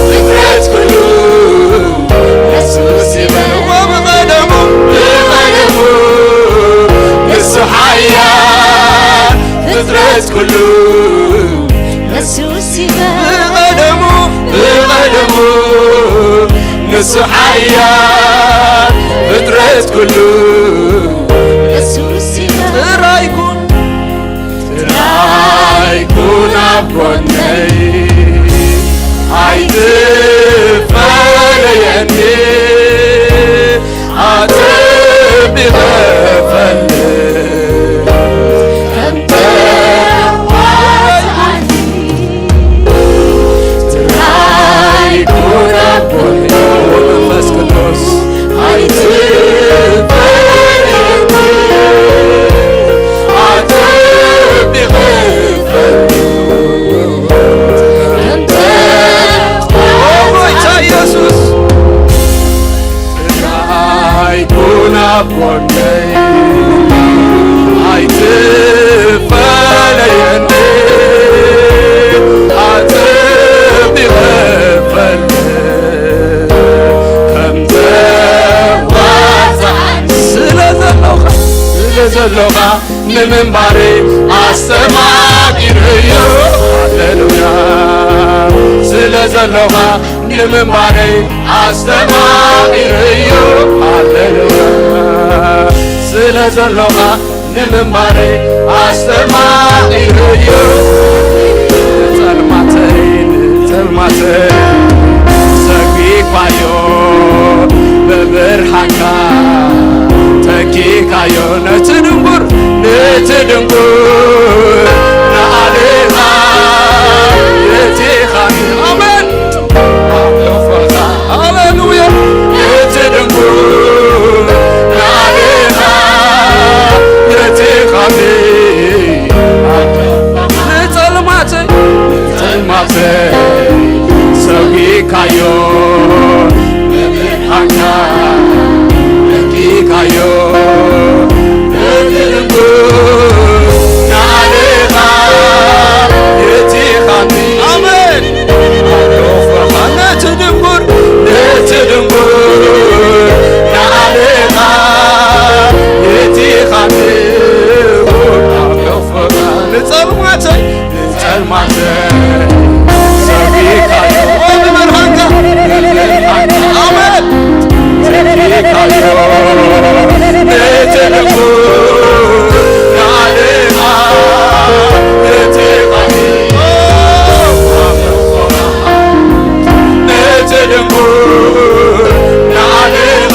ፍጥረት ኩሉ የሱስ ይበል። ብቐደሙ፣ ብቐደሙ ንሱ ሓያል፣ ፍጥረት ኩሉ የሱስ ይበል። ብቐደሙ፣ ብቐደሙ ንሱ ሓያል፣ ፍጥረት ኩሉ የሱስ ይበል። ጥራይ ኩን ጥራይ ኩን ኣብ ጎነይ፣ ኣይትፈለየኒ፣ ኣጸቢቐ ፈልጥ፣ ከም ተዋጽኣኒ። ጥራይ ኩን ኣብ ጎነይ፣ መንፈስ ቅዱስ፣ ኣይትፈለየኒ፣ ኣጸቢቐ ፈልጥ፣ ከም ተዋጽኣኒ። ኦ ጎይታ ኢየሱስ፣ ጥራይ ኩን ኣብ ጎነይ፣ ኣይትፈለየኒ፣ ኣጸቢቐ ፈልጥ፣ ከም ተዋጽኣኒ። ስለ ዘሎኻ፣ ስለ ዘሎኻ ንምንባረይ ኣስተማቒረዮ። ሃሌሉያ። ስለ ዘሎኻ ንምንባረይ ኣስተማቒረዮ። ሃሌሉያ። ስለ ዘሎኻ ንምንባረይ ኣስተማቒረዮ። ንጸልማተይ፣ ንጸልማተይ ሰጒግካዮ፣ ብብርሃንካ ተኪእካዮ። ነቲ ድንጉር፣ ነቲ ድንጉር ንኣሌኻ የቲኻኒ። ኣሜን። ሃሌሉያ። ነቲ ድንጉር ንኣሌኻ የቲኻኒ። ንጸልማተይ፣ ንጸልማተይ ሰጒግካዮ፣ ብብርሃንካ ተኪእካዮ። ነቲ ድንጉር ንኣሌኻ የቲኻኒ። ኣሜን። ኣሎፈኻ ነቲ ድንጉር፣ ነቲ ድንጉር ንኣሌኻ የቲኻኒ። ኣሎፈኻ ንጸልማተይ፣ ንጸልማተይ ሰጒግካዮ። ብብርሃንካ፣ ብብርሃንካ። ኣሜን። ሰጒግካዮ። ነቲ ድንጉር ንኣሌኻ የቲኻኒ። ነቲ ድንጉር ንኣሌኻ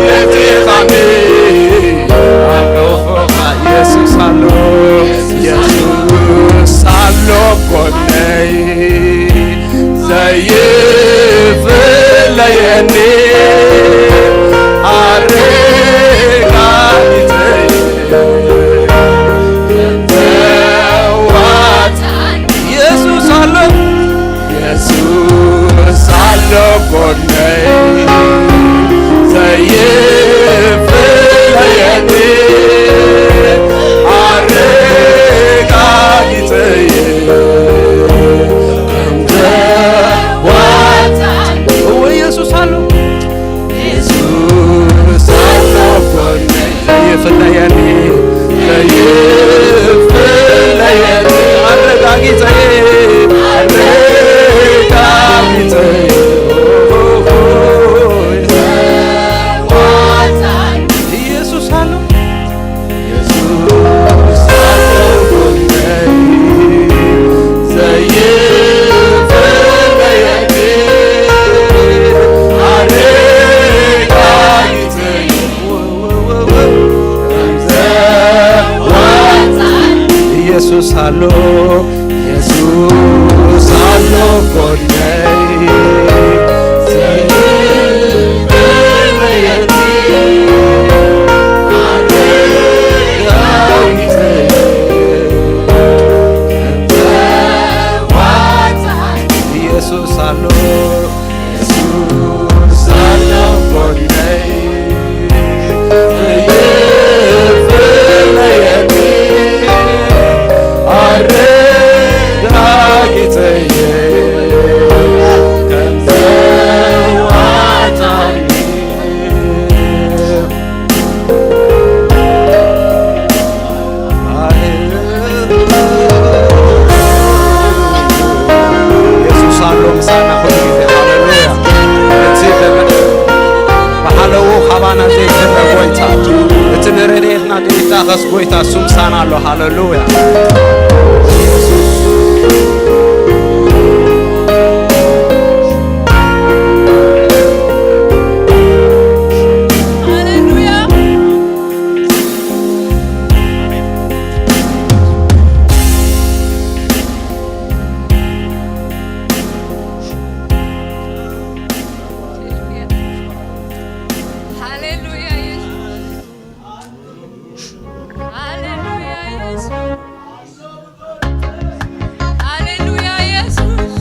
የቲኻኒ። ኣሎፈኻ የሱስ ኣሎ፣ የሱስ ኣሎ ጎነይ፣ ዘይፍለየኒ ኣረጋጊጸ ተዋጽኣኒ። የሱስ ኣሎ፣ የሱስ ኣሎ ጎነይ፣ ዘይፍለየኒ ኣረጋጊጸ ከም ተዋጽኣኒ። እወ፣ የሱስ ኣሎ። እሱ ምሳና ኣሎ። ሃሌሉያ። ሃሌሉያ። ሃሌሉያ ኢየሱስ። ሃሌሉያ ኢየሱስ። ሃሌሉያ ኢየሱስ።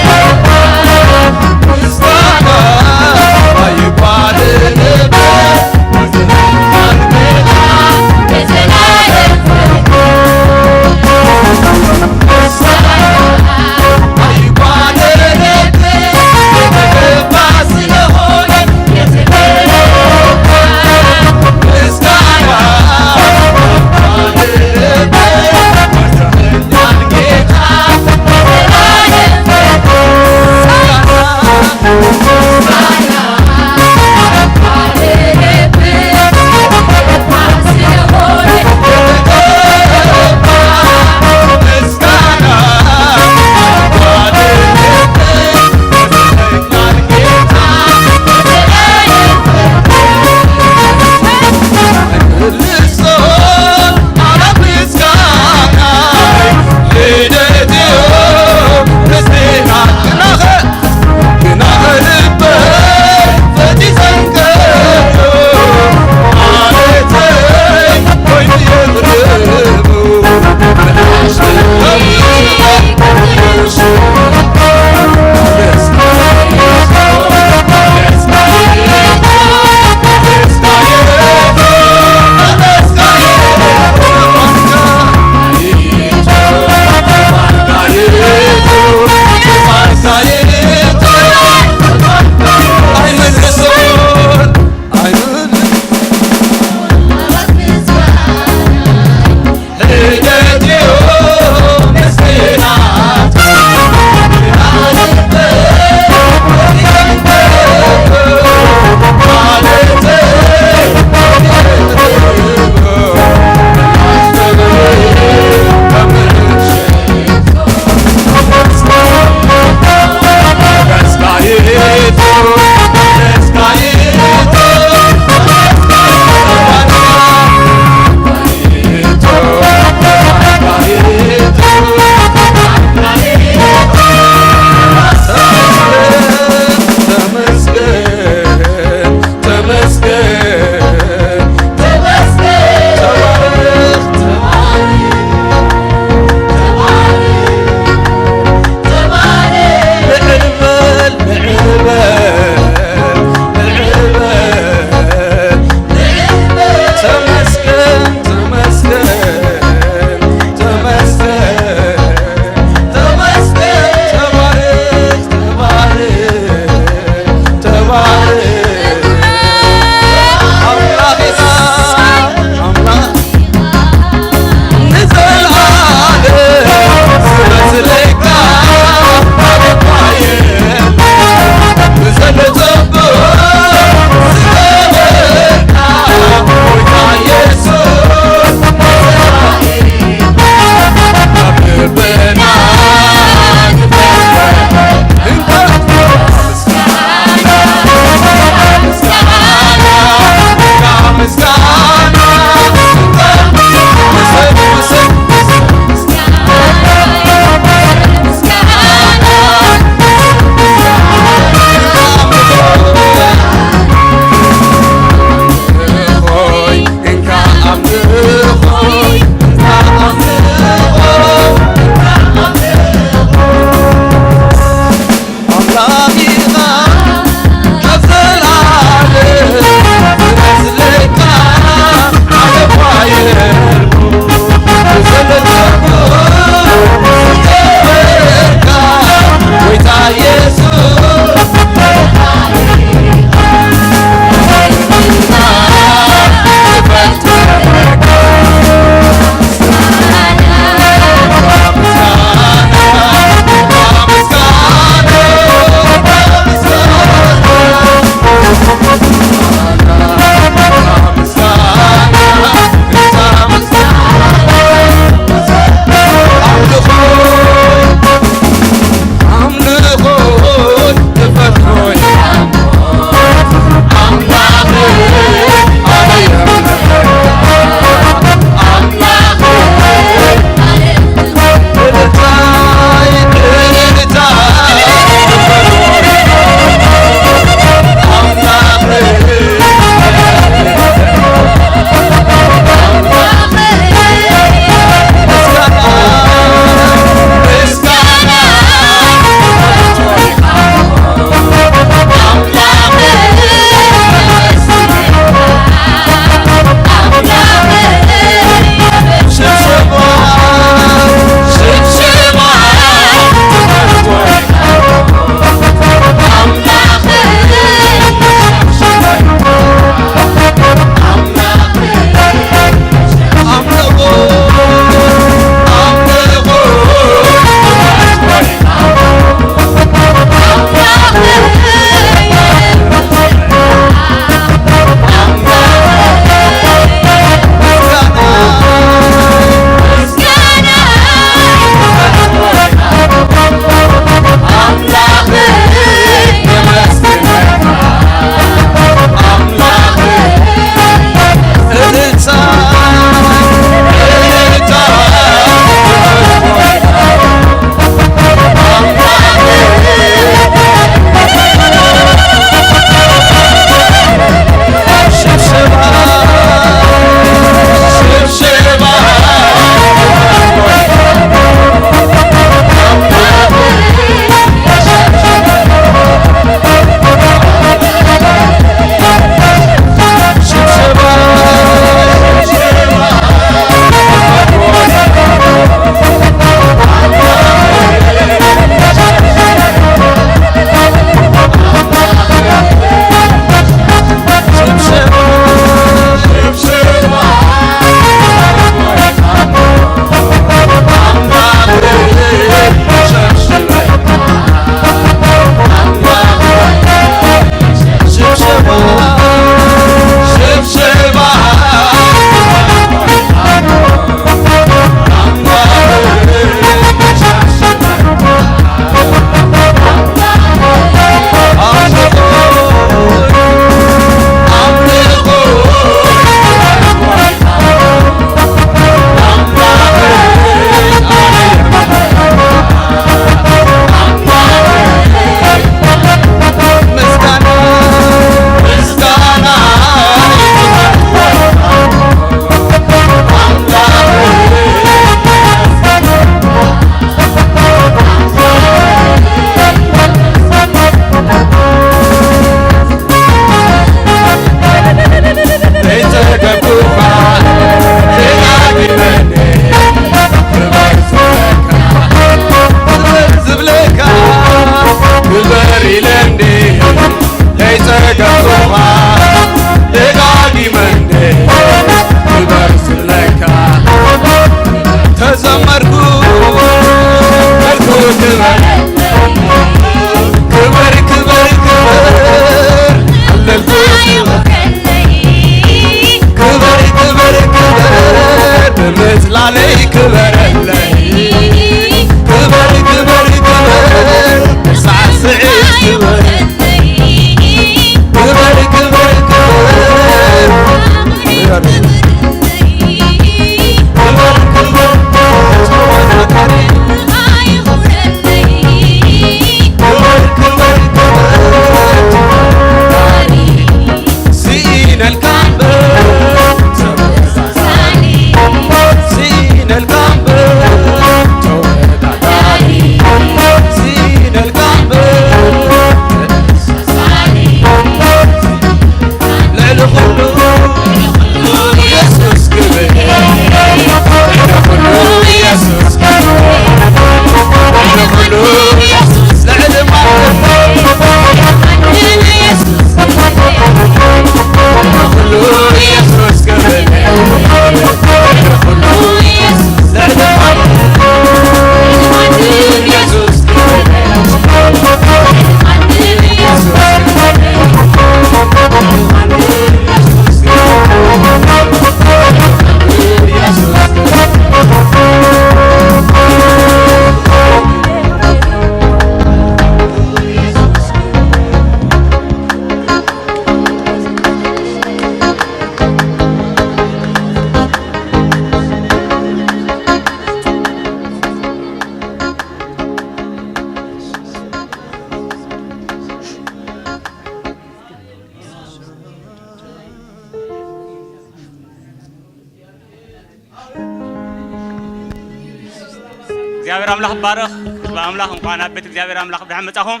ኣምላኽ ይባረኽ። ህዝቢ ኣምላኽ፣ እንኳን ኣብ ቤት እግዚኣብሔር ኣምላኽ ብድሓን መጻኹም።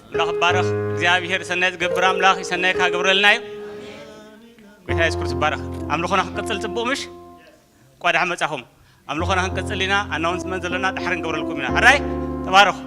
ኣምላኽ ይባረኽ። እግዚኣብሔር ሰናይ ዝገብር ኣምላኽ እዩ። ሰናይ ካገብረልና እዩ። ጎይታ የሱስ ክርስቶስ ይባረኽ። ኣምልኾና ክንቅጽል ጽቡቕ ምሽ? እንኳን ደሓን መጻኹም። ኣምልኾና ክንቅጽል ኢና። ኣናውንስመንት ዘለና ድሓር ንገብረልኩም ኢና። ሕራይ ተባረኹ።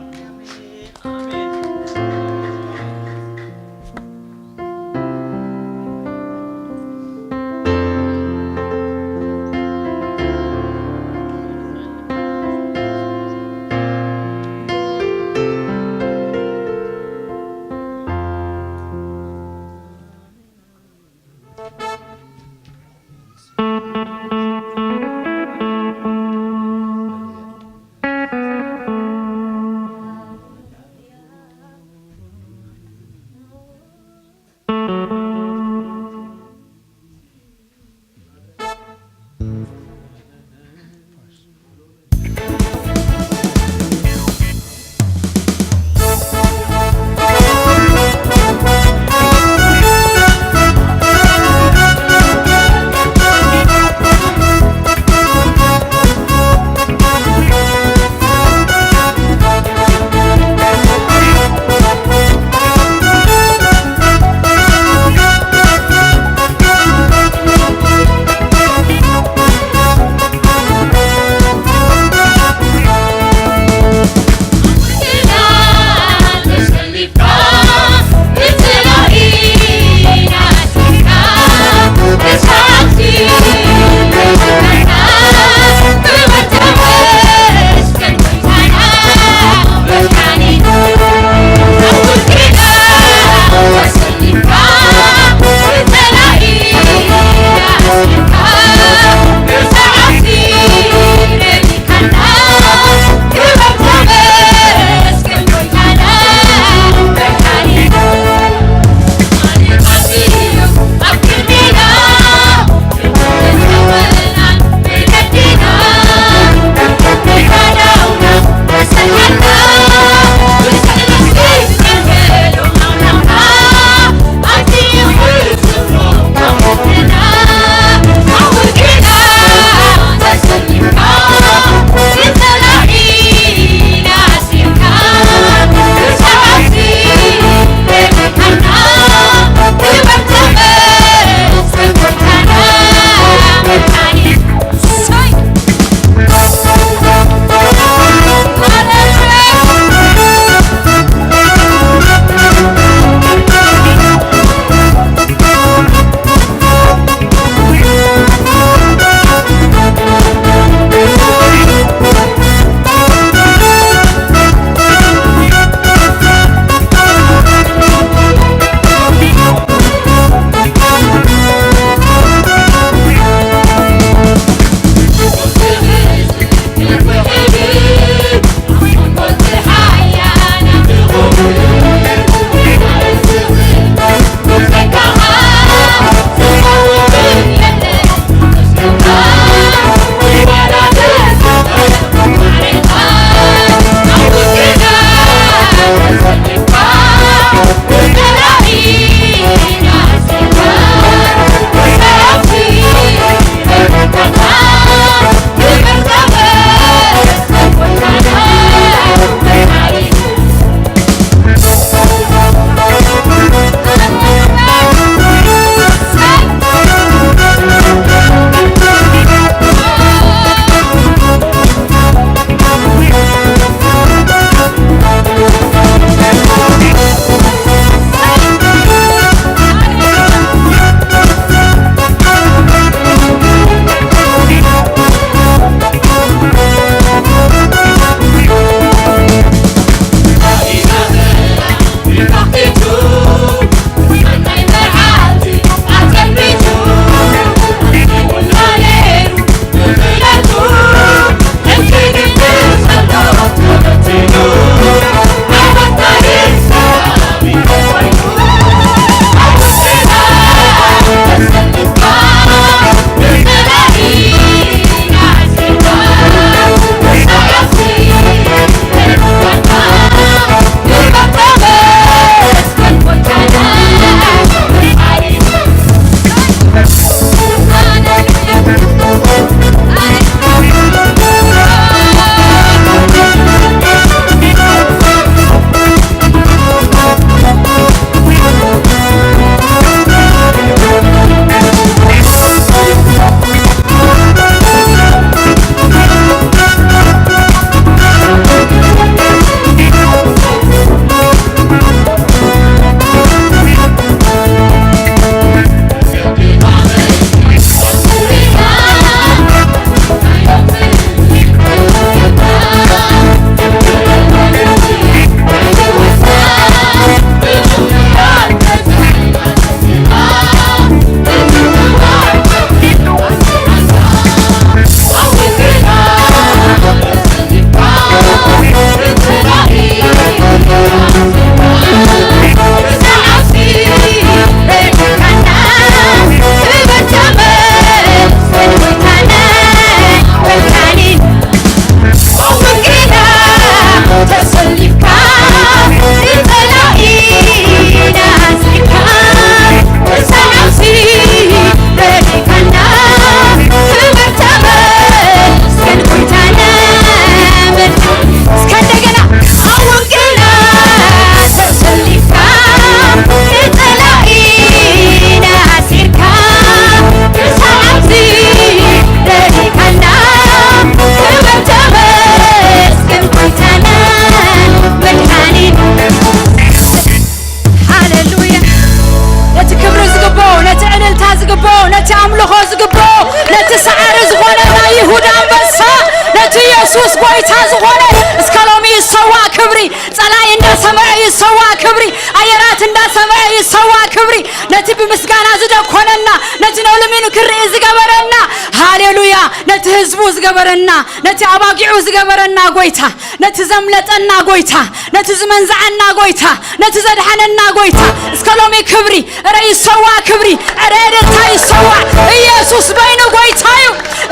ኢየሱስ ጎይታ ዝኾነ እስከ ሎሚ ይሰዋእ ክብሪ። ጸላኢ እንዳሰምዐ ይሰዋእ ክብሪ። ኣየራት እንዳሰምዐ ይሰዋእ ክብሪ። ነቲ ብምስጋና ዝደኮነና፣ ነቲ ነውልሚኑ ክርኢ ዝገበረና፣ ሃሌሉያ፣ ነቲ ህዝቡ ዝገበረና፣ ነቲ ኣባጊዑ ዝገበረና ጎይታ፣ ነቲ ዘምለጠና ጎይታ፣ ነቲ ዝመንዝዓና ጎይታ፣ ነቲ ዘድሓነና ጎይታ፣ እስከ ሎሚ ክብሪ፣ እረ ይሰዋእ ክብሪ፣ እረ እልልታ ይሰዋእ። ኢየሱስ በይኑ ጎይታ እዩ።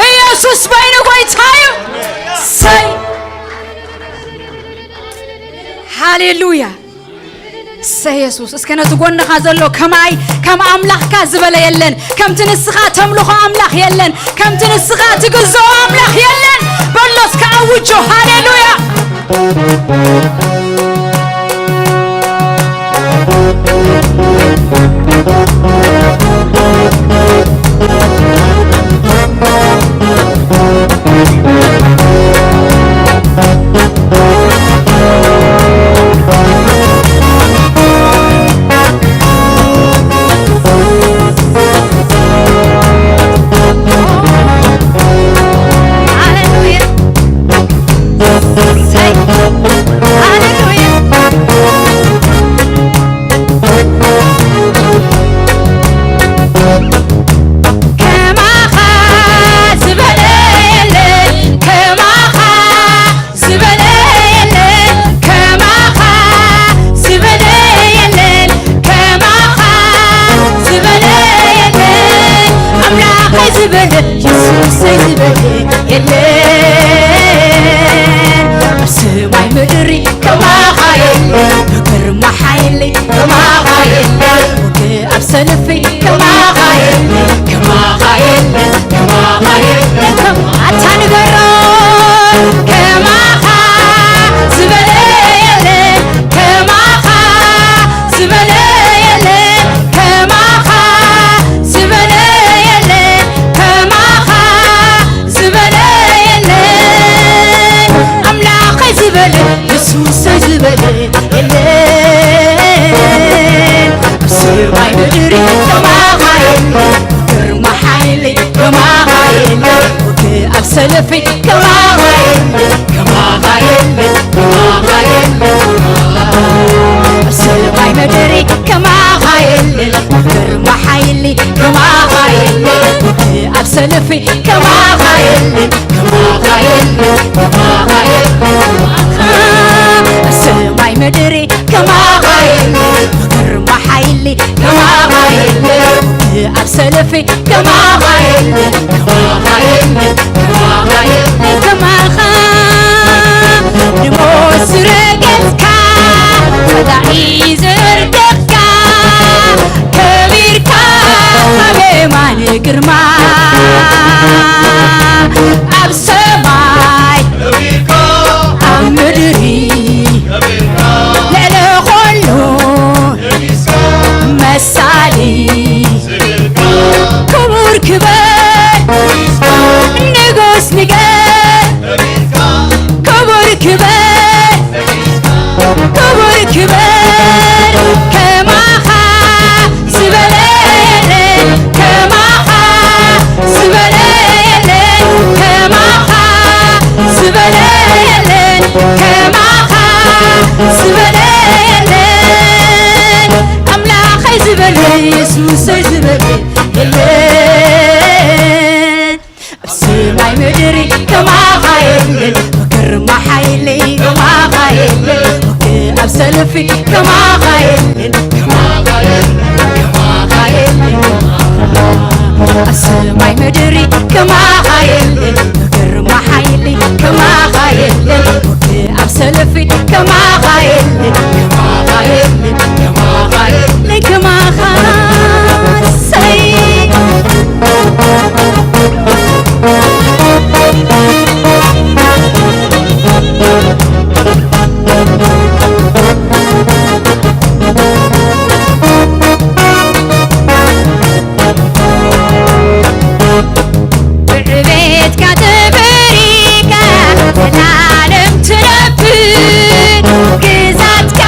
ኢየሱስ በይኑ ጎይታ እዩ። ሰይ ሃሌሉያ። ሰይ የሱስ፣ እስከ ነቲ ጎንኻ ዘሎ ከማይ ከም ኣምላኽካ ዝበለ የለን፣ ከምቲ ንስኻ ተምልኾ ኣምላኽ የለን፣ ከምቲ ንስኻ ትግዝኦ ኣምላኽ የለን በሎ እስከ ኣውጆ። ሃሌሉያ። ከማኻ ዝበለ የለን፣ ከማኻ ዝበለ የለን፣ ከማኻ ዝበለ የለን፣ ከማኻ ዝበለ የለን። ኣምላኸይ ዝበለ፣ የሱሰይ ዝበለ የለን። ኣብ ሰማይ ምድሪ ከማኻ የለን፣ ብግርማ ሓይሊ ከማኻ የለን። ኣብ ሰልፊ ከማኻ የለን፣ ከማኻ የለን፣ ከማኻ የለን። ኣታ ንገሮ ከማኻ ዝበለ የለን፣ ከማኻ ዝበለ የለን፣ ከማኻ ዝበለ የለን፣ ከማኻ ዝበለ የለን። ኣምላኸይ ዝበለ፣ የሱሰይ ዝበለ የለን። ኣብ ሰማይ ምድሪ ከማኻ የለን፣ ግርማ ሓይሊ ከማኻ የለን። ኣብ ሰልፊ ከማኻ የለን፣ ከማኻ የለን፣ ከማኻ የለን። ኣብ ሰማይ ምድሪ ከማኻ የለን፣ ግርማ ሓይሊ ከማኻ የለን። ኣብ ሰልፊ ከማኻ የለን፣ ከማኻ የለን፣ ከማኻ የለን። ኣብ ሰማይ ምድሪ ከማኻ የለን፣ ብግርማ ሓይሊ ከማኻ የለን። ኣብ ሰልፊ ከማኻ የለን፣ ከማኻ የለን፣ ከማኻ የለን። ከማኻ ንሞት ዝረገጽካ፣ ጸላኢ ዘርገፍካ፣ ከቢርካ ኣብ የማን ግርማ፣ ኣብ ሰማይ ኣብ ምድሪ ልዕሊ ኹሉ መሳሊ ክቡር ክበር ንጉስ ንገር ክቡር ክበር ክቡር ክበር ከማኻ ዝበለ የለን፣ ከማኻ ዝበለ የለን፣ ከማኻ ዝበለ የለን፣ ከማኻ ዝበለ የለን። ኣምላኸይ ዝበለ፣ የሱሰይ ዝበለ የለን። ኣብ ሰማይ ምድሪ ከማኻ የለን፣ ብግርማ ሓይሊ ከማኻ የለን። ኣብ ሰልፊ ከማኻ የለን፣ ከማኻ የለን፣ ከማኻ የለን። ኣብ ሰማይ ምድሪ ከማኻ የለን፣ ብግርማ ሓይሊ ከማኻ የለን። ኣብ ሰልፊ ከማኻ የለን፣ ከማኻ የለን፣ ከማኻ የለን፣ ከማኻ ሰይ ብዕቤትካ ተበሪካ ዘላለም ትነብር፣ ግዛትካ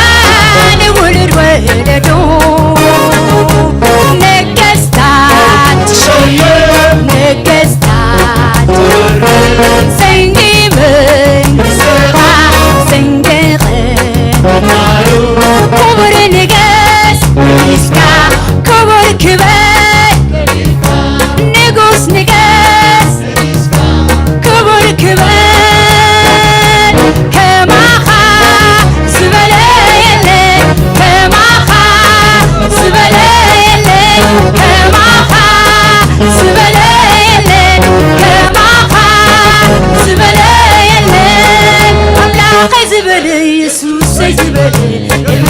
የሱሰይ ዝበለ የለን።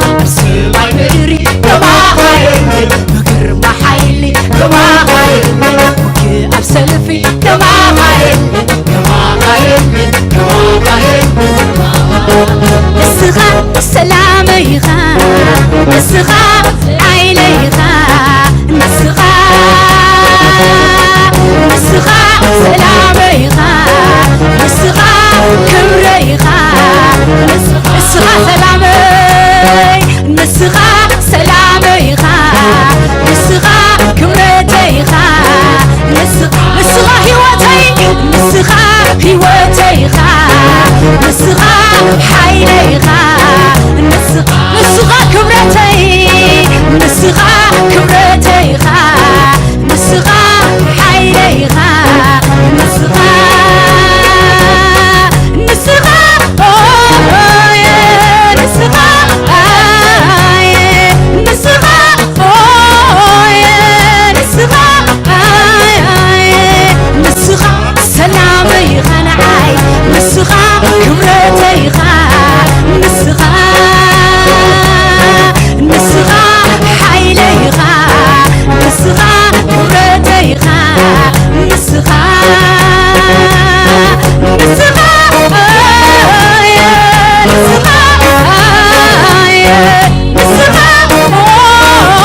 ኣብ ሰማይ ምድሪ ከማኻ የለን። ብግርማ ሓይሊ ከማኻ የለን። ውግእ ኣብ ሰልፊ ከማኻ የለን። ከማኻ የለን። ከማኻ የለን። ንስኻ ሰላመይ ኢኻ፣ ንስኻ ሓይለይ ኢኻ፣ ንስኻ፣ ንስኻ ሰላመይ ኢኻ፣ ንስኻ ክብረይ ኢኻ፣ ንስ-፣ ንስኻ ሰላመይ፣ ንስኻ ሰላመይ ኢኻ፣ ንስኻ ክብረተይ ኢኻ፣ ንስ-፣ ንስኻ ህይወተይ፣ ንስኻ ህይወተይ ኢኻ፣ ንስኻ ሓይለይ ኢኻ፣ ንስ-፣ ንስኻ ክብረተይ፣ ንስኻ ክብረተይ ኢኻ፣ ንስኻ ሓይለይ ኢኻ፣ ንስኻ፣ ንስኻ፣ ኦየ፣ ንስኻ፣ ኣየ፣ ንስኻ፣ ኦየ፣ ንስኻ፣ ኣየ፣ ኣየ፣ ንስኻ ሰላመይ ኢኻ ንዓይ፣ ንስኻ ክብረተይ ኢኻ፣ ንስኻ፣ ንስኻ ሓይለይ ኢኻ፣ ንስኻ ክብረተይ ኢኻ፣ ንስኻ፣ ንስኻ፣ ኣየ፣ ንስኻ፣ ኣየ፣ ንስኻ፣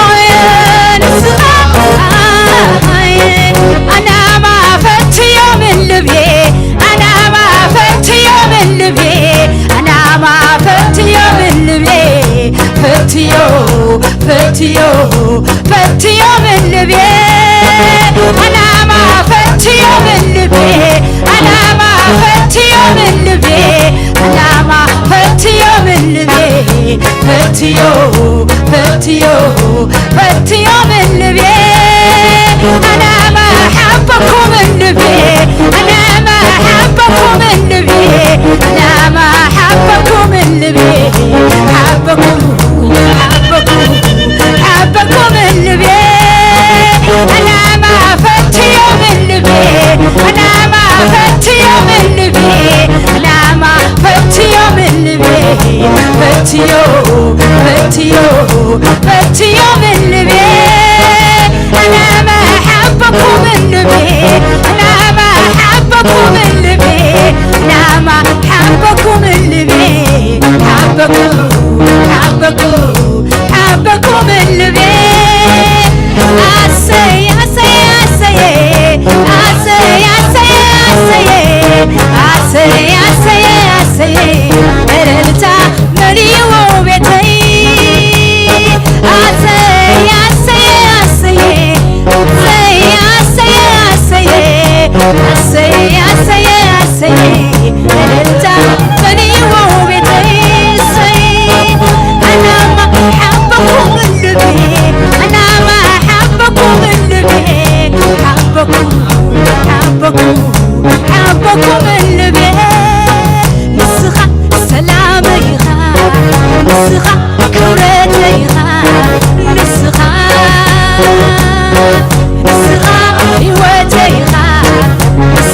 ኦየ፣ ንስኻ፣ ኣየ፣ ኣናማ ፈትዮ ምን ልቤ፣ ኣናማ ፈትዮ ምን ልቤ፣ ኣናማ ፈትዮ ምን ልቤ፣ ፈትዮ፣ ፈትዮ፣ ፈትዮ ምን ልቤ፣ ኣናማ ፈትዮ ምን ልቤ፣ ኣናማ ፈትዮ ምን ልቤ፣ ኣናማ ፈትዮ ምን ልቤ፣ ፈትዮ፣ ፈትዮ፣ ፈትዮ ምን ልቤ፣ ኣናማ ሓበኩ ምን ልቤ፣ ኣናማ ሓበኩ ምን ልቤ፣ ኣናማ ሓበኩ ምን ልቤ፣ ሓበኩ፣ ሓበኩ፣ ሓበኩ ምን ልቤ፣ ኣናማ ፈትዮ ምን ልቤ፣ ኣናማ ፈትዮ ምን ልቤ፣ ኣናማ ፈትዮ ምን ልቤ፣ ፈትዮ፣ ፈትዮ፣ ፈትዮ ምን ልቤ፣ ኣናማ ሓበኩ ምን ልቤ፣ ኣናማ ሓበኩ ምን ልቤ፣ ኣናማ ሓበኩ ምን ልቤ፣ ሓበኩ፣ ሓበኩ፣ ሓበኩ ምን ልቤ፣ ኣሰይ፣ ኣሰይ፣ ኣሰይ፣ ኣሰይ፣ ኣሰይ፣ ኣሰይ፣ ኣሰይ፣ ኣሰይ፣ ኣሰይ፣ እልልታ መሊኡ ቤተይ። ኣሰይ፣ ኣሰይ፣ ኣሰይ፣ ኣሰይ፣ ኣሰይ፣ ኣሰይ፣ ኣሰይ፣ ኣሰይ፣ ኣሰይ፣ እልልታ መሊኡ ቤተይ። እሰይ፣ ኣናማ ሓበኩ ምን ልቤ፣ ኣናማ ሓበኩ ምን ልቤ፣ ሓበኩ፣ ሓበኩ፣ ሓበኩ ምን ልቤ። ንስኻ ሰላመይ ኢኻ፣ ንስኻ ክብረተይ ኢኻ፣ ንስኻ፣ ንስኻ ህይወተይ ኢኻ፣ ንስኻ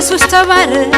ኢየሱስ ተባረክ።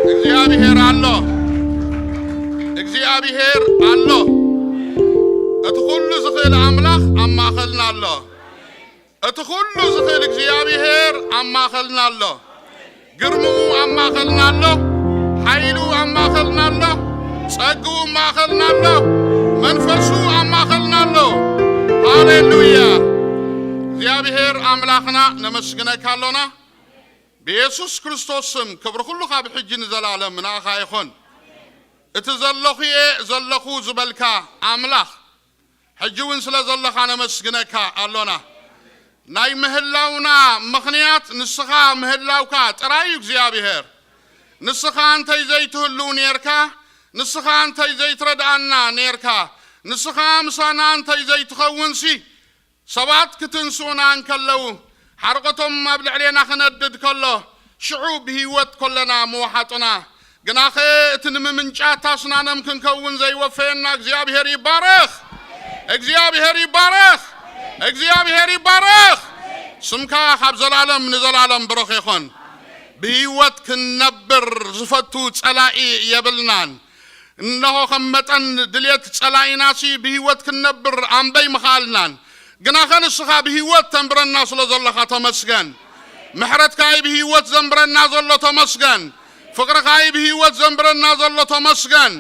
እግዚኣብሔር ኣሎ። እግዚኣብሔር ኣሎ። እቲ ኩሉ ዝኽእል ኣምላኽ ኣብ ማእኸልና ኣሎ። እቲ ኩሉ ዝኽእል እግዚኣብሔር ኣብ ማእኸልና ኣሎ። ግርምኡ ኣብ ማእኸልና ኣሎ። ሓይሉ ኣብ ማእኸልና ኣሎ። ጸግኡ ኣብ ማእኸልና ኣሎ። መንፈሱ ኣብ ማእኸልና ኣሎ። ሃሌሉያ! እግዚኣብሔር ኣምላኽና ነመስግነካ ኣሎና። ብየሱስ ክርስቶስ ስም ክብሪ ኩሉ ካብ ሕጂ ንዘላለም ንኣኻ ይኹን። እቲ ዘለኹ እየ ዘለኹ ዝበልካ ኣምላኽ ሕጂ እውን ስለ ዘለኻ ነመስግነካ ኣሎና። ናይ ምህላውና ምኽንያት ንስኻ ምህላውካ ጥራይ እዩ እግዚኣብሔር። ንስኻ እንተይ ዘይትህሉ ኔርካ፣ ንስኻ እንተይ ዘይትረድኣና ኔርካ፣ ንስኻ ምሳና እንተይ ዘይትኸውንሲ ሰባት ክትንስኡና እንከለዉ ሓርቆቶም ኣብ ልዕሌና ክነድድ ከሎ ሽዑ ብህይወት ከለና ምወሓጡና። ግናኸ እቲ ንምምንጫት ኣስናኖም ክንከውን ዘይወፈየና እግዚኣብሔር ይባረኽ። እግዚኣብሔር ይባረኽ። እግዚኣብሔር ይባረኽ። ስምካ ካብ ዘላለም ንዘላለም ብሩኽ ይኹን። ብህይወት ክንነብር ዝፈቱ ጸላኢ የብልናን። እነሆ ከም መጠን ድሌት ጸላኢናሲ ብህይወት ክንነብር ኣምበይ ምኽኣልናን። ግናኸ ንስኻ ብህይወት ተንብረና ስለ ዘለኻ ተመስገን። ምሕረትካ እዩ ብህይወት ዘንብረና ዘሎ ተመስገን። ፍቕርኻ እዩ ብህይወት ዘንብረና ዘሎ ተመስገን።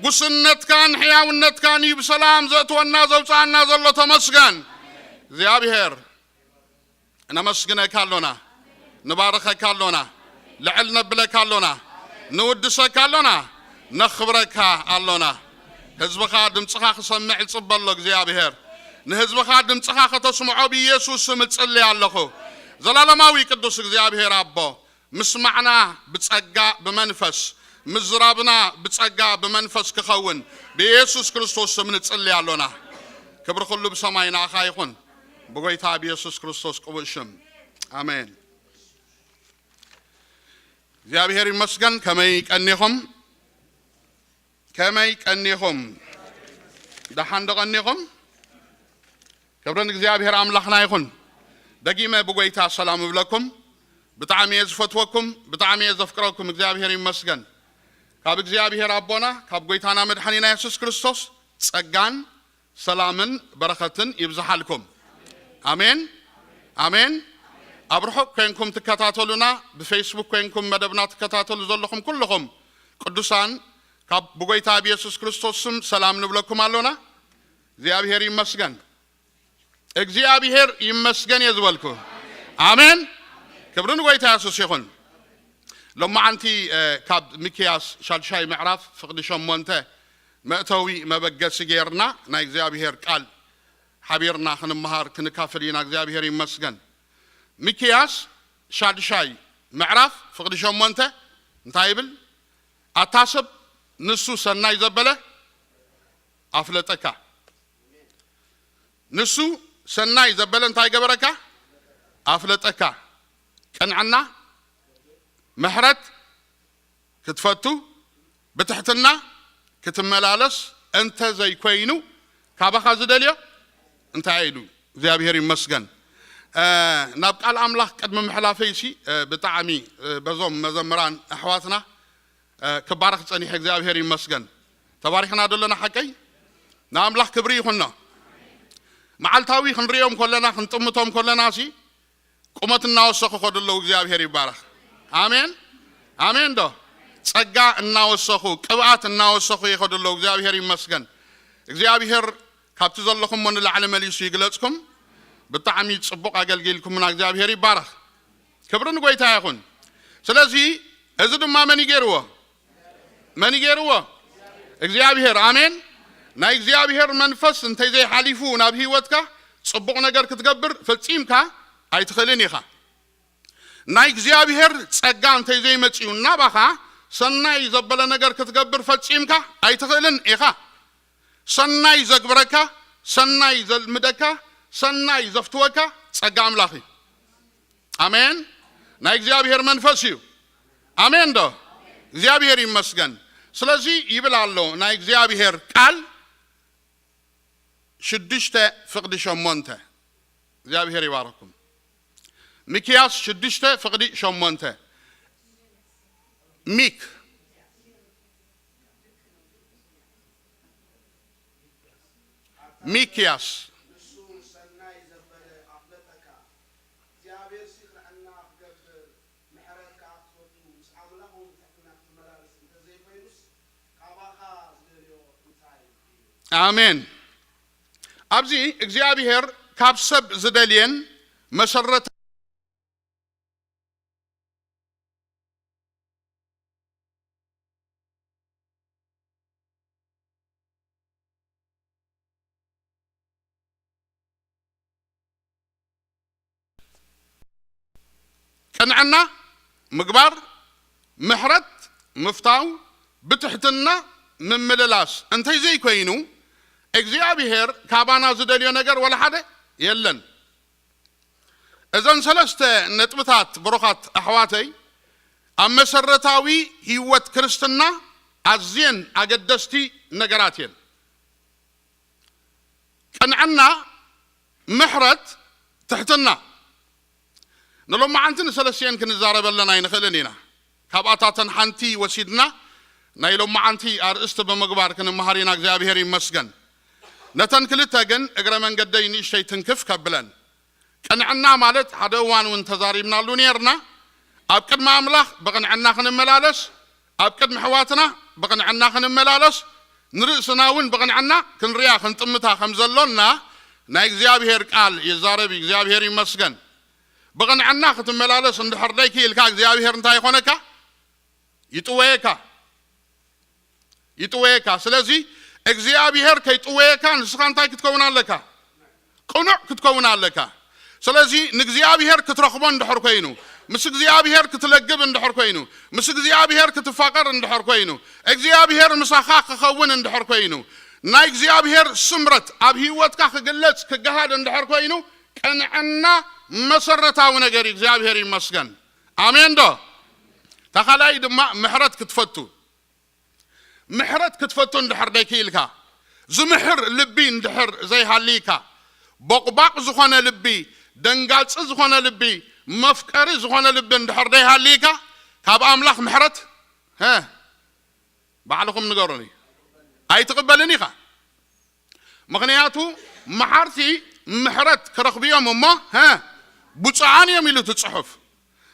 ጉስነትካን ሕያውነትካን እዩ ብሰላም ዘእትወና ዘውፅኣና ዘሎ ተመስገን። እግዚኣብሔር ነመስግነካ ኣሎና፣ ንባርኸካ ኣሎና፣ ልዕል ነብለካ ኣሎና፣ ንውድሰካ ኣሎና፣ ነኽብረካ ኣሎና። ህዝብኻ ድምፅኻ ክሰምዕ ይፅበ ኣሎ እግዚኣብሔር። ንህዝብኻ ድምፅኻ ከተስምዖ ብኢየሱስ ስም እጽሊ ኣለኹ። ዘላለማዊ ቅዱስ እግዚኣብሔር ኣቦ፣ ምስማዕና ብጸጋ ብመንፈስ፣ ምዝራብና ብጸጋ ብመንፈስ ክኸውን ብኢየሱስ ክርስቶስ ስም ንጽሊ ኣሎና። ክብሪ ኩሉ ብሰማይ ንኣኻ ይኹን፣ ብጎይታ ብኢየሱስ ክርስቶስ ቅቡእ ሽም። ኣሜን። እግዚኣብሔር ይመስገን። ከመይ ቀኒኹም? ከመይ ቀኒኹም? ደሓን ዶ ቀኒኹም? ክብሪ ንእግዚኣብሔር ኣምላኽና ይኹን። ደጊመ ብጎይታ ሰላም እብለኩም። ብጣዕሚ እየ ዝፈትወኩም፣ ብጣዕሚ እየ ዘፍቅረኩም። እግዚኣብሔር ይመስገን። ካብ እግዚኣብሔር ኣቦና፣ ካብ ጎይታና መድሓኒና የሱስ ክርስቶስ ጸጋን ሰላምን በረኸትን ይብዝሓልኩም። ኣሜን፣ ኣሜን። ኣብ ርሑቕ ኮንኩም ትከታተሉና፣ ብፌስቡክ ኮንኩም መደብና ትከታተሉ ዘለኹም ኩልኹም ቅዱሳን፣ ካብ ብጎይታ ብየሱስ ክርስቶስ ስም ሰላም ንብለኩም ኣሎና። እግዚኣብሔር ይመስገን። እግዚኣብሔር ይመስገን እየ ዝበልኩ። ኣሜን። ክብሪ ንጎይታ የሱስ ይኹን። ሎማዓንቲ፣ እ፣ ካብ ሚክያስ ሻድሻይ ምዕራፍ ፍቕዲ ሸሞንተ መእተዊ መበገሲ ጌርና ናይ እግዚኣብሔር ቃል ሓቢርና ክንመሃር ክንካፈል ኢና። እግዚኣብሔር ይመስገን። ሚክያስ ሻድሻይ ምዕራፍ ፍቕዲ ሸሞንተ እንታይ ይብል? ኣታ ሰብ ንሱ ሰናይ ዘበለ ኣፍለጠካ። ንሱ ሰናይ ዘበለ እንታይ ገበረካ? ኣፍለጠካ። ቅንዕና፣ ምሕረት ክትፈቱ፣ ብትሕትና ክትመላለስ እንተ ዘይኮይኑ፣ ካባኻ ዝደልዮ እንታይ ኢሉ? እግዚኣብሔር ይመስገን። እ፣ ናብ ቃል ኣምላኽ ቅድሚ ምሕላፈይሲ፣ እ፣ ብጣዕሚ፣ እ፣ በዞም መዘምራን ኣሕዋትና፣ እ፣ ክባረኽ ጸኒሐ። እግዚኣብሔር ይመስገን። ተባሪኽና ደለና ሓቀይ? ንኣምላኽ ክብሪ ይኹኖ። መዓልታዊ ክንርእዮም ከለና፣ ክንጥምቶም ከለናሲ፣ ቁመት እናወሰኹ ከዱ ኣለዉ። እግዚኣብሔር ይባረኽ። ኣሜን፣ ኣሜን ዶ? ጸጋ እናወሰኹ፣ ቅብኣት እናወሰኹ ይኸዱ ኣለዉ። እግዚኣብሔር ይመስገን። እግዚኣብሔር ካብቲ ዘለኹሞ ንላዕሊ መሊሱ ይግለጽኩም። ብጣዕሚ ጽቡቕ ኣገልጊልኩምና። እግዚኣብሔር ይባረኽ። ክብሪ ንጎይታ ይኹን። ስለዚ እዚ ድማ መን ይገይርዎ? መን ይገይርዎ? እግዚኣብሔር። ኣሜን። ናይ እግዚኣብሔር መንፈስ እንተይ ዘይሓሊፉ ናብ ህይወትካ ጽቡቕ ነገር ክትገብር ፈጺምካ ኣይትኽእልን ኢኻ። ናይ እግዚኣብሔር ጸጋ እንተይ ዘይመጺኡ ናባኻ ሰናይ ዘበለ ነገር ክትገብር ፈጺምካ ኣይትኽእልን ኢኻ። ሰናይ ዘግብረካ፣ ሰናይ ዘልምደካ፣ ሰናይ ዘፍትወካ ጸጋ ኣምላኽ እዩ። ኣሜን። ናይ እግዚኣብሔር መንፈስ እዩ። ኣሜን ዶ? እግዚኣብሔር ይመስገን። ስለዚ ይብል ኣሎ ናይ እግዚኣብሔር ቃል ሽዱሽተ ፍቕዲ ሸሞንተ። እግዚኣብሔር ይባረኩም። ሚክያስ ሽዱሽተ ፍቕዲ ሸሞንተ። ሚክ፣ ሚክያስ ኣምላኽ እውን ትሕትና ክትመላለስ እንተዘይኮይኑስ፣ ካባኻ ዝደልዮ እንታይ እዩ? ኣሜን። ኣብዚ እግዚኣብሔር ካብ ሰብ ዝደልየን መሰረት ቅንዕና ምግባር፣ ምሕረት ምፍታው፣ ብትሕትና ምምልላስ እንተይ ዘይኮይኑ እግዚኣብሔር ካባና ዝደልዮ ነገር ወላ ሓደ የለን። እዘን ሰለስተ ነጥብታት ብሩኻት ኣሕዋተይ ኣብ መሰረታዊ ህይወት ክርስትና ኣዝየን ኣገደስቲ ነገራት እየን። ቅንዕና፣ ምሕረት፣ ትሕትና። ንሎማዓንቲ ንሰለስቲኤን ክንዛረበለን ኣይንኽእልን ኢና። ካብኣታተን ሓንቲ ወሲድና ናይ ሎማዓንቲ ኣርእስቲ ብምግባር ክንመሃር ኢና። እግዚኣብሔር ይመስገን። ነተን ክልተ ግን እግረ መንገደይ ንእሽተይ ትንክፍ ከብለን። ቅንዕና ማለት ሓደ እዋን እውን ተዛሪብናሉ ነርና። ኣብ ቅድሚ ኣምላኽ ብቕንዕና ክንመላለስ፣ ኣብ ቅድሚ ኣሕዋትና ብቕንዕና ክንመላለስ፣ ንርእስና እውን ብቕንዕና ክንሪኣ ክንጥምታ ከም ዘሎና ናይ እግዚኣብሔር ቃል ይዛረብ እዩ። እግዚኣብሔር ይመስገን። ብቕንዕና ክትመላለስ እንድሕር ደይክኢልካ እግዚኣብሔር እንታይ ይኾነካ? ይጥወየካ። ይጥወየካ። ስለዚ እግዚኣብሔር ከይጥወየካ ንስኻ እንታይ ክትከውን ኣለካ? ቅኑዕ ክትከውን ኣለካ። ስለዚ ንእግዚኣብሔር ክትረኽቦ እንድሕር ኮይኑ፣ ምስ እግዚኣብሔር ክትለግብ እንድሕር ኮይኑ፣ ምስ እግዚኣብሔር ክትፋቐር እንድሕር ኮይኑ፣ እግዚኣብሔር ምሳኻ ክኸውን እንድሕር ኮይኑ፣ ናይ እግዚኣብሔር ስምረት ኣብ ህይወትካ ክግለጽ ክገሃድ እንድሕር ኮይኑ፣ ቅንዕና መሰረታዊ ነገር እዩ። እግዚኣብሔር ይመስገን። ኣሜን ዶ? ተኻላይ ድማ ምሕረት ክትፈቱ። ምሕረት ክትፈቱ እንድሕር ደይክኢልካ፣ ዝምሕር ልቢ እንድሕር ዘይሃልይካ፣ ቦቕባቕ ዝኾነ ልቢ፣ ደንጋጺ ዝኾነ ልቢ፣ መፍቀሪ ዝኾነ ልቢ እንድሕር ደይሃልይካ፣ ካብ ኣምላኽ ምሕረት፣ ሀ፣ ባዕልኹም ንገሩኒ፣ ኣይትቕበልን ኢኻ። ምኽንያቱ መሓርቲ ምሕረት ክረኽቡ እዮም እሞ፣ ሀ፣ ብፁዓን እዮም ኢሉ እቲ ጽሑፍ።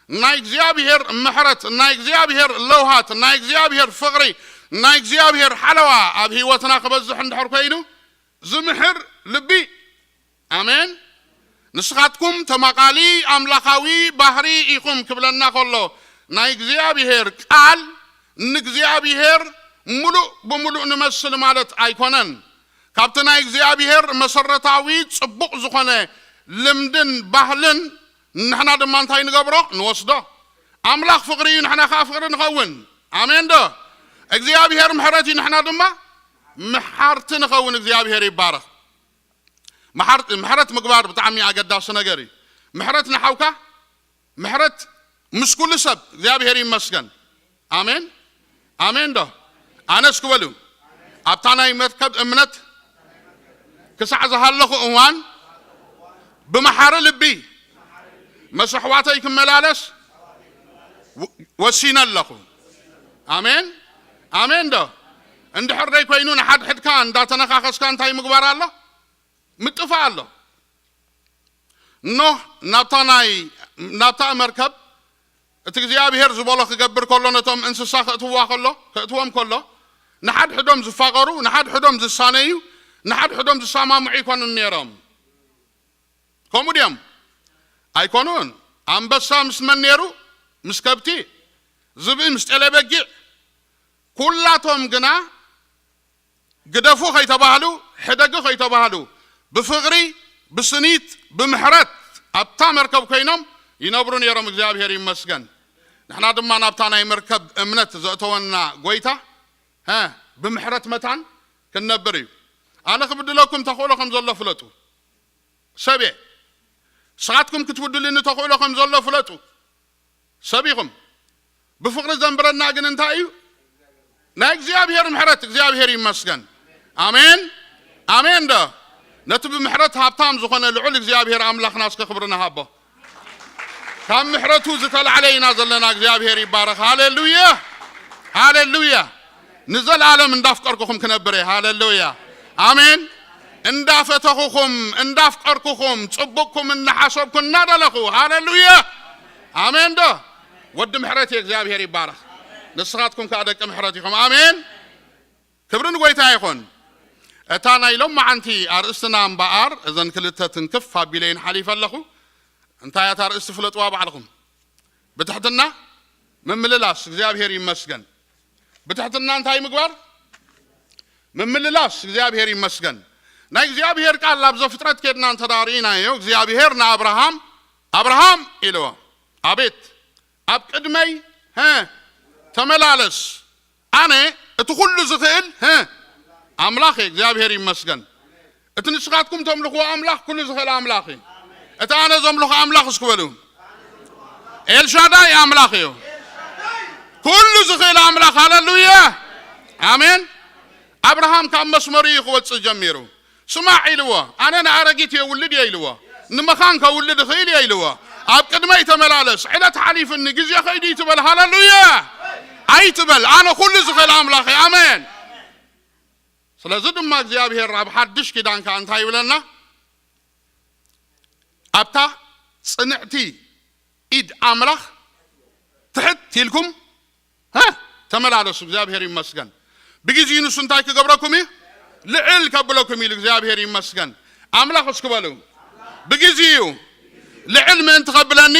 ናይ እግዚኣብሔር ምሕረት፣ ናይ እግዚኣብሔር ለውሃት፣ ናይ እግዚኣብሔር ፍቕሪ፣ ናይ እግዚኣብሔር ሓለዋ ኣብ ህይወትና ክበዝሕ እንድሕር ኮይኑ፣ ዝምሕር ልቢ። ኣሜን። ንስኻትኩም ተማቓሊ ኣምላኻዊ ባህሪ ኢኹም ክብለና ከሎ፣ ናይ እግዚኣብሔር ቃል ንእግዚኣብሔር ምሉእ ብምሉእ ንመስል ማለት ኣይኮነን። ካብቲ ናይ እግዚኣብሔር መሰረታዊ ጽቡቕ ዝኾነ ልምድን ባህልን ንሕና ድማ እንታይ ንገብሮ? ንወስዶ። ኣምላኽ ፍቕሪ እዩ፣ ንሕና ከኣ ፍቕሪ ንኸውን። ኣሜን ዶ? እግዚኣብሔር ምሕረት እዩ፣ ንሕና ድማ መሓርቲ ንኸውን። እግዚኣብሔር ይባረኽ። መሓር-፣ ምሕረት ምግባር ብጣዕሚ ኣገዳሲ ነገር እዩ። ምሕረት ንሓውካ፣ ምሕረት ምስ ኩሉ ሰብ። እግዚኣብሔር ይመስገን። ኣሜን፣ ኣሜን ዶ? ኣነስ ክበሉ ኣብታ ናይ መርከብ እምነት ክሳዕ ዝሃለኹ እዋን ብመሓሪ ልቢ ምስ ኣሕዋተይ ክመላለስ ወ-፣ ወሲነ ኣለኹ። ኣሜን፣ ኣሜን ዶ? እንድሕር ደይ ኮይኑ ንሓድሕድካ እንዳተነኻኸስካ እንታይ ምግባር ኣሎ? ምጥፋእ ኣሎ። ኖህ ናብታ ናይ፣ ናብታ መርከብ እቲ እግዚኣብሔር ዝበሎ ክገብር ከሎ፣ ነቶም እንስሳ ከእትዋ ከሎ፣ ከእትዎም ከሎ፣ ንሓድሕዶም ዝፋቐሩ፣ ንሓድሕዶም ዝሳነዩ፣ ንሓድሕዶም ዝሰማምዑ ይኮኑን ነይሮም። ከምኡ ድዮም? ኣይኮኑን። ኣንበሳ ምስ መን ነይሩ? ምስ ከብቲ። ዝብኢ ምስ ጤለ በጊዕ። ኩላቶም ግና ግደፉ ከይተባህሉ፣ ሕደጉ ከይተባህሉ፣ ብፍቕሪ፣ ብስኒት፣ ብምሕረት ኣብታ መርከብ ኮይኖም ይነብሩ ነይሮም። እግዚኣብሔር ይመስገን። ንሕና ድማ ናብታ ናይ መርከብ እምነት ዘእተወና ጎይታ፣ ሀ፣ ብምሕረት መታን ክንነብር እዩ። ኣነ ክብድለኩም ተኽእሎ ከም ዘሎ ፍለጡ። ሰብ እየ። ንስኻትኩም ክትብድሉኒ ተኽእሎ ከም ዘሎ ፍለጡ። ሰብ ኢኹም። ብፍቕሪ ዘንብረና ግን እንታይ እዩ? ናይ እግዚኣብሔር ምሕረት። እግዚኣብሔር ይመስገን። ኣሜን፣ ኣሜን ዶ? ነቲ ብምሕረት ሃብታም ዝኾነ ልዑል እግዚኣብሔር ኣምላኽና እስከ ክብሪ ንሃቦ። ካብ ምሕረቱ ዝተላዕለ ኢና ዘለና። እግዚኣብሔር ይባረኽ። ሃሌሉያ፣ ሃሌሉያ። ንዘለኣለም እንዳፍቀርኩኹም ክነብር እየ። ሃሌሉያ፣ ኣሜን። እንዳፈተኹኹም፣ እንዳፍቀርኩኹም፣ ጽቡቕኩም እናሓሰብኩ እናደለኹ። ሃሌሉያ፣ ኣሜን ዶ? ወዲ ምሕረት እዩ፣ እግዚኣብሔር ይባረኽ። ንስኻትኩም ከዓ ደቂ ምሕረት ኢኹም። ኣሜን። ክብሪ ንጎይታ ይኹን። እታ ናይ ሎማዓንቲ ኣርእስትና እምበኣር፣ እዘን ክልተ ትንክፍ ኣቢለይን ሓሊፈ ኣለኹ። እንታይ እያ እታ ኣርእስቲ? ፍለጥዋ ባዕልኹም። ብትሕትና ምምልላስ። እግዚኣብሔር ይመስገን። ብትሕትና እንታይ ምግባር? ምምልላስ። እግዚኣብሔር ይመስገን። ናይ እግዚኣብሔር ቃል ኣብ ዘፍጥረት ኬድና እንተ ደኣ ርኢናዮ፣ እግዚኣብሔር ንኣብርሃም፣ "ኣብርሃም" ኢልዎ። "ኣቤት?" "ኣብ ቅድመይ፣ ሀ፣ ተመላለስ። ኣነ እቲ ኩሉ ዝኽእል፣ ሀ፣ ኣምላኽ እየ፣ እግዚኣብሔር ይመስገን። እቲ ንስኻትኩም ተምልኽዎ ኣምላኽ ኩሉ ዝኽእል ኣምላኽ እዩ። እቲ ኣነ ዘምልኾ ኣምላኽ እስኪ በሉ፣ ኤልሻዳይ ኣምላኽ እዩ። ኩሉ ዝኽእል ኣምላኽ፣ ሃሌሉያ፣ ኣሜን። ኣብርሃም ካብ መስመሩ እዩ ክወጽእ ጀሚሩ። ስማዕ ኢልዎ፣ ኣነ ንኣረጊት የውልድ እየ ኢልዎ፣ ንመኻን ከውልድ እኽእል እየ ኢልዎ። ኣብ ቅድመይ ተመላለስ፣ ዕለት ሓሊፍኒ፣ ግዜ ከይዱ ይትበል፣ ሃሌሉያ ኣይትበል፣ ኣነ ኩሉ ዝኽእል ኣምላኽ እየ፣ ኣሜን። ስለዚ ድማ እግዚኣብሔር ኣብ ሓድሽ ኪዳን ከኣ እንታይ ይብለና? ኣብታ ጽንዕቲ ኢድ ኣምላኽ ትሕት ኢልኩም፣ ሀ፣ ተመላለሱ። እግዚኣብሔር ይመስገን። ብግዜኡ ንሱ እንታይ ክገብረኩም እዩ? ልዕል ከብለኩም ኢሉ። እግዚኣብሔር ይመስገን። ኣምላኽ እስኪ በሉ፣ ብግዜኡ ልዕል ምእንቲ ከብለኒ፣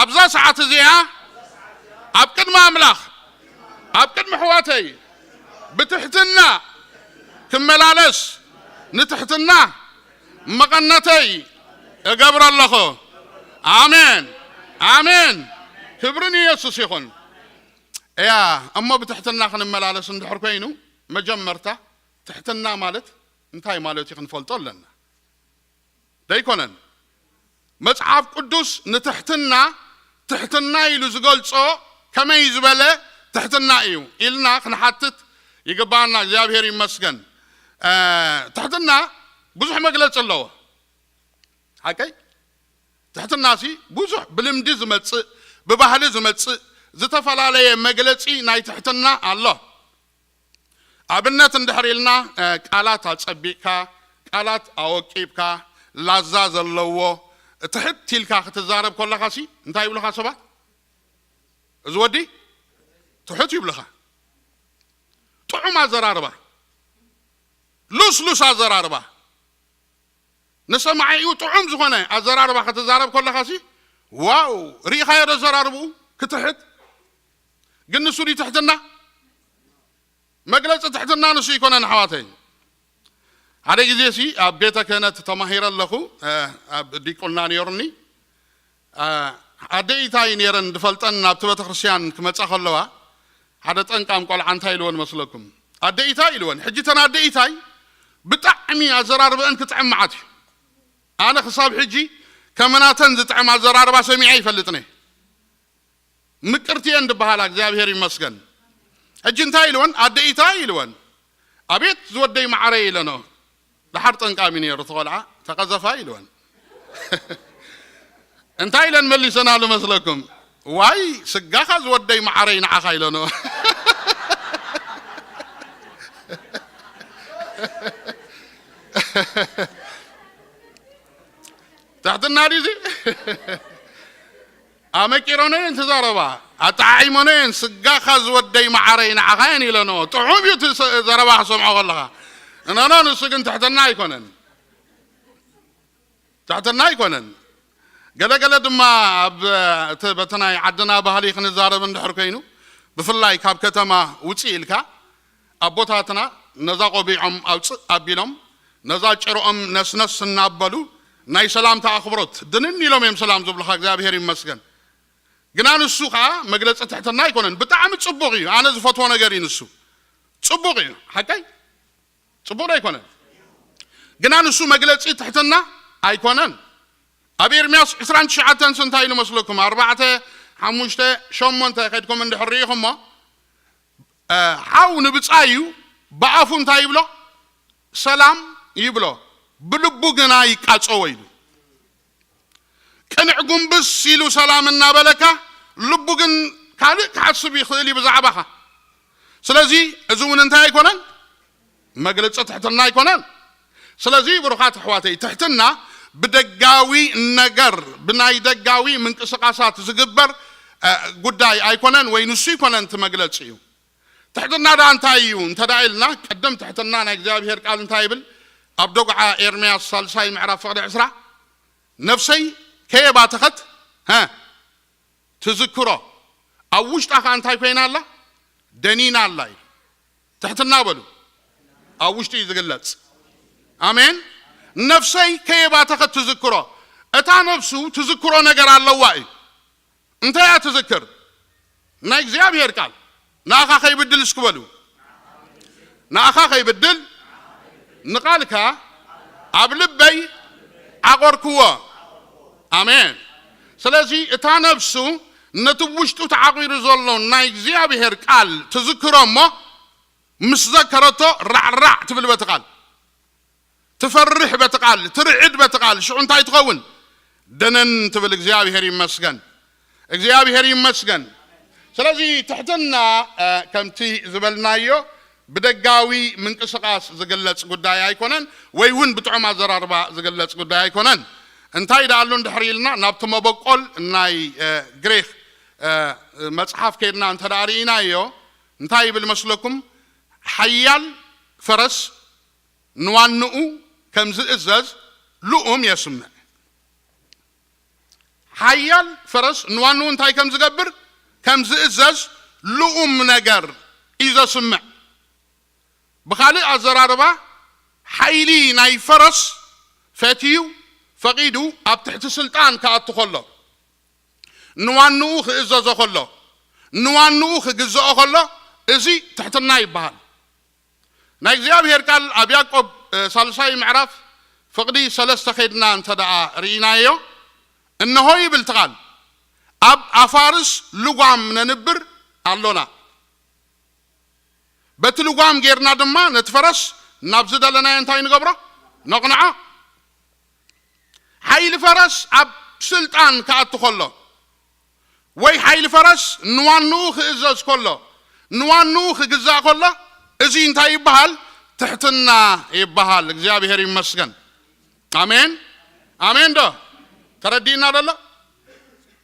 ኣብዛ ሰዓት እዚኣ ኣብ ቅድሚ ኣምላኽ፣ ኣብ ቅድሚ ኣሕዋተይ ብትሕትና ክመላለስ፣ ንትሕትና መቐነተይ እገብሮ ኣለኹ። ኣሜን፣ ኣሜን። ክብሪ ንየሱስ ይኹን። እያ እሞ፣ ብትሕትና ክንመላለስ እንድሕር ኮይኑ፣ መጀመርታ ትሕትና ማለት እንታይ ማለት እዩ ክንፈልጦ ኣለና። ደይኮነን? መጽሓፍ ቅዱስ ንትሕትና ትሕትና ኢሉ ዝገልጾ ከመይ ዝበለ ትሕትና እዩ ኢልና ክንሓትት ይግባኣና። እግዚኣብሔር ይመስገን። እ፣ ትሕትና ብዙሕ መግለጺ ኣለዎ። ሓቀይ? ትሕትናሲ ብዙሕ ብልምዲ ዝመጽእ፣ ብባህሊ ዝመጽእ፣ ዝተፈላለየ መግለጺ ናይ ትሕትና ኣሎ። ኣብነት እንድሕር ኢልና፣ እ፣ ቃላት ኣጸቢቕካ፣ ቃላት ኣወቂብካ፣ ላዛ ዘለዎ፣ ትሕት ኢልካ ክትዛረብ ከለኻሲ እንታይ ይብሉኻ ሰባት? እዚ ወዲ ትሑት ይብሉኻ። ጥዑም ኣዘራርባ፣ ሉስሉስ ኣዘራርባ፣ ንሰማዒኡ ጥዑም ዝኾነ ኣዘራርባ ክትዛረብ ከለኻሲ፣ ዋው፣ ርኢኻዮ ዶ ኣዘራርብኡ ክትሕት? ግን ንሱ ድዩ ትሕትና? መግለጺ ትሕትና ንሱ ኣይኮነን ኣሕዋተይ። ሓደ ግዜሲ ኣብ ቤተ ክህነት ተማሂረ ኣለኹ፣ እ፣ ኣብ ዲቁና ነይሩኒ። እ፣ ኣደ ኢታይ ነይረን ዝፈልጠን ናብቲ ቤተ ክርስቲያን ክመጻ ከለዋ፣ ሓደ ጠንቃም ቆልዓ እንታይ ኢልወን መስለኩም? ኣደ ኢታይ ኢልወን። ሕጂ እተን ኣደ ኢታይ ብጣዕሚ ኣዘራርበአን ክጥዕም መዓት እዩ። ኣነ ክሳብ ሕጂ ከምናተን ዝጥዕም ኣዘራርባ ሰሚዐ ይፈልጥን እየ። ምቅርቲ እየን ዝበሃላ፣ እግዚኣብሔር ይመስገን። ሕጂ እንታይ ኢልወን? ኣደ ኢታይ ኢልወን። ኣቤት ዝወደይ መዓረይ ኢለንኦ። ደሓር ጠንቃሚ ነይሩ፣ እቲ ቆልዓ ተቐዘፋ ኢልወን። እንታይ ኢለን መሊሰናሉ መስለኩም? ዋይ ስጋኻ ዝወደይ መዓረይ ንዓኻ ኢለንኦ። ትሕትና ድዩ እዚ? ኣመቂረንኦ እየን እቲ ዘረባ፣ ኣጠዓዒመንኦ እየን። ስጋኻ ዝወደይ መዓረይ ንዓኻ እየን ኢለንኦ። ጥዑም እዩ እቲ ዘ-፣ ዘረባ ክሰምዖ ከለኻ። እነኖ ንሱ ግን ትሕትና ኣይኮነን። ትሕትና ኣይኮነን። ገለገለ ድማ ኣብ እቲ በቲ ናይ ዓድና ባህሊ ክንዛረብ እንድሕር ኮይኑ፣ ብፍላይ ካብ ከተማ ውፅእ ኢልካ ኣቦታትና ነዛ ቆቢዖም ኣውፅእ ኣቢሎም፣ ነዛ ጭርኦም ነስነስ እናበሉ ናይ ሰላምታ ኣኽብሮት ድንን ኢሎም እዮም ሰላም ዝብሉኻ፣ እግዚኣብሔር ይመስገን። ግና ንሱ ኸዓ መግለጺ ትሕትና ኣይኮነን። ብጣዕሚ ጽቡቕ እዩ፣ ኣነ ዝፈትዎ ነገር እዩ ንሱ። ጽቡቕ እዩ፣ ሓቀይ ጽቡቕ ዶ ኣይኮነን? ግና ንሱ መግለጺ ትሕትና ኣይኮነን። ኣብ ኤርምያስ ዕስራን ትሽዓተን እንታይ ኢሉ መስለኩም? ኣርባዕተ፣ ሓሙሽተ፣ ሸሞንተ ከድኩም እንድሕር ርኢኹሞ፣ እ፣ ሓው ንብጻዩ ብኣፉ እንታይ ይብሎ? ሰላም ይብሎ፣ ብልቡ ግና ይቃጸዎ ኢሉ። ቅንዕ ጉንብስ ኢሉ ሰላም እናበለካ፣ ልቡ ግን ካልእ ክሓስብ ይኽእል እዩ ብዛዕባኻ። ስለዚ እዚ እውን እንታይ ኣይኮነን? መግለጺ ትሕትና ኣይኮነን። ስለዚ ብሩኻት ኣሕዋተይ፣ ትሕትና ብደጋዊ ነገር፣ ብናይ ደጋዊ ምንቅስቓሳት ዝግበር እ፣ ጉዳይ ኣይኮነን፣ ወይ ንሱ ኣይኮነን እቲ መግለጺ እዩ። ትሕትና ደኣ እንታይ እዩ እንተ ደኣ ኢልና፣ ቅድም ትሕትና ናይ እግዚኣብሔር ቃል እንታይ ይብል? ኣብ ደጉዓ ኤርምያስ ሳልሳይ ምዕራፍ ፍቕዲ ዕስራ፣ "ነፍሰይ ከየባተኸት፣ ሀ፣ ትዝክሮ፣ ኣብ ውሽጣ ኸኣ እንታይ ኮይና ኣላ? ደኒና ኣላ" እዩ። ትሕትና በሉ፣ ኣብ ውሽጢ እዩ ዝግለጽ። ኣሜን። "ነፍሰይ ከየባተኸት ትዝክሮ"፣ እታ ነፍሱ ትዝክሮ ነገር ኣለዋ እዩ። እንታይ እያ ትዝክር? ናይ እግዚኣብሔር ቃል። "ንኣኻ ከይብድል" እስኪ በሉ። "ንኣኻ ከይብድል ንቓልካ ኣብ ልበይ ዓቖርክዎ።" ኣሜን። ስለዚ እታ ነፍሱ ነቲ ውሽጡ ተዓቒሩ ዘሎ ናይ እግዚኣብሔር ቃል ትዝክሮ እሞ፣ ምስ ዘከረቶ ራዕራዕ ትብል በቲ ቃል። ትፈርሕ በቲ ቃል፣ ትርዕድ በቲ ቃል። ሽዑ እንታይ ትኸውን? ደነን ትብል። እግዚኣብሔር ይመስገን፣ እግዚኣብሔር ይመስገን። ስለዚ ትሕትና፣ እ፣ ከምቲ ዝበልናዮ ብደጋዊ ምንቅስቓስ ዝግለጽ ጉዳይ ኣይኮነን፣ ወይ እውን ብጥዑም ኣዘራርባ ዝግለጽ ጉዳይ ኣይኮነን። እንታይ ደኣሉ እንድሕር ኢልና ናብቲ መበቆል ናይ፣ እ፣ ግሪክ፣ እ፣ መጽሓፍ ከይድና እንተ ደኣ ርኢናዮ፣ እንታይ ይብል መስለኩም? ሓያል ፈረስ ንዋንኡ ከም ዝእዘዝ ልኡም የስምዕ። ሓያል ፈረስ ንዋንኡ እንታይ ከም ዝገብር፣ ከም ዝእዘዝ ልኡም ነገር እዩ ዘስምዕ። ብኻልእ ኣዘራርባ፣ ሓይሊ ናይ ፈረስ ፈትዩ፣ ፈቒዱ፣ ኣብ ትሕቲ ስልጣን ክኣቱ ከሎ፣ ንዋንኡ ክእዘዞ ከሎ፣ ንዋንኡ ክግዝኦ ከሎ፣ እዚ ትሕትና ይበሃል። ናይ እግዚኣብሔር ቃል ኣብ ያዕቆብ፣ እ፣ ሳልሳይ ምዕራፍ ፍቕዲ ሰለስተ ከይድና እንተ ደኣ ርኢናዮ፣ እንሆ ይብል እቲ ቃል፣ "ኣብ ኣፋርስ ልጓም ነንብር ኣሎና። በቲ ልጓም ጌርና ድማ ነቲ ፈረስ ናብ ዝደለናዮ እንታይ ንገብሮ? ነቕንዖ።" ሓይሊ ፈረስ ኣብ ስልጣን ክኣቱ ከሎ፣ ወይ ሓይሊ ፈረስ ንዋንኡ ክእዘዝ ከሎ፣ ንዋንኡ ክግዛእ ከሎ፣ እዚ እንታይ ይበሃል? ትሕትና ይበሃል። እግዚኣብሔር ይመስገን። ኣሜን፣ ኣሜን ዶ? ተረዲእና ደሎ?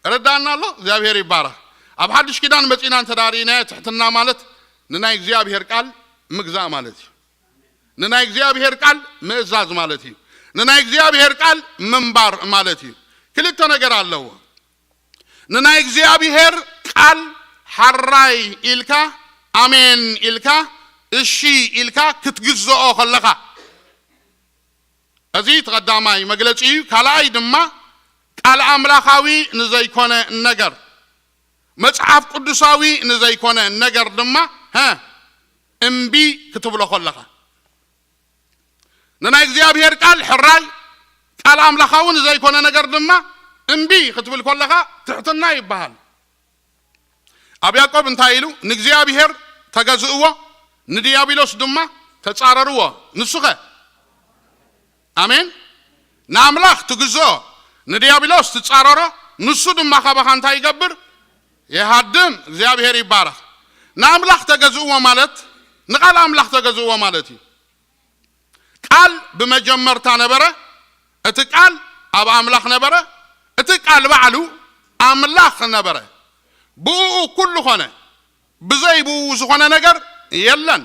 ረዳእና ኣሎ? እግዚኣብሔር ይባረኽ። ኣብ ሓድሽ ኪዳን መጺና እንተ ደኣ ርኢናዮ፣ ትሕትና ማለት ንናይ እግዚኣብሔር ቃል ምግዛእ ማለት እዩ። ንናይ እግዚኣብሔር ቃል ምእዛዝ ማለት እዩ። ንናይ እግዚኣብሔር ቃል ምንባር ማለት እዩ። ክልተ ነገር ኣለዎ። ንናይ እግዚኣብሔር ቃል ሓራይ ኢልካ፣ ኣሜን ኢልካ፣ እሺ ኢልካ ክትግዝኦ ከለኻ፣ እዚ እቲ ቀዳማይ መግለጺ እዩ። ካልኣይ ድማ ቃል ኣምላኻዊ ንዘይኮነ ነገር፣ መጽሓፍ ቅዱሳዊ ንዘይኮነ ነገር ድማ፣ ሀ፣ እምቢ ክትብሎ ከለኻ፣ ንናይ እግዚኣብሔር ቃል ሕራይ፣ ቃል ኣምላኻዊ ንዘይኮነ ነገር ድማ እምቢ ክትብል ከለኻ ትሕትና ይበሃል። ኣብ ያዕቆብ እንታይ ኢሉ? "ንእግዚኣብሔር ተገዝእዎ፣ ንዲያብሎስ ድማ ተጻረርዎ፣ ንሱኸ?" ኣሜን። ንኣምላኽ ትግዝኦ፣ ንዲያብሎስ ትጻረሮ፣ ንሱ ድማ ካባኻ እንታይ ይገብር? ይሃድም። እግዚኣብሔር ይባረኽ። ንኣምላኽ ተገዝእዎ ማለት፣ ንቓል ኣምላኽ ተገዝእዎ ማለት እዩ። ቃል ብመጀመርታ ነበረ፣ እቲ ቃል ኣብ ኣምላኽ ነበረ፣ እቲ ቃል ባዕሉ ኣምላኽ ነበረ። ብእኡ ኩሉ ኾነ፣ ብዘይ ብእኡ ዝኾነ ነገር የለን።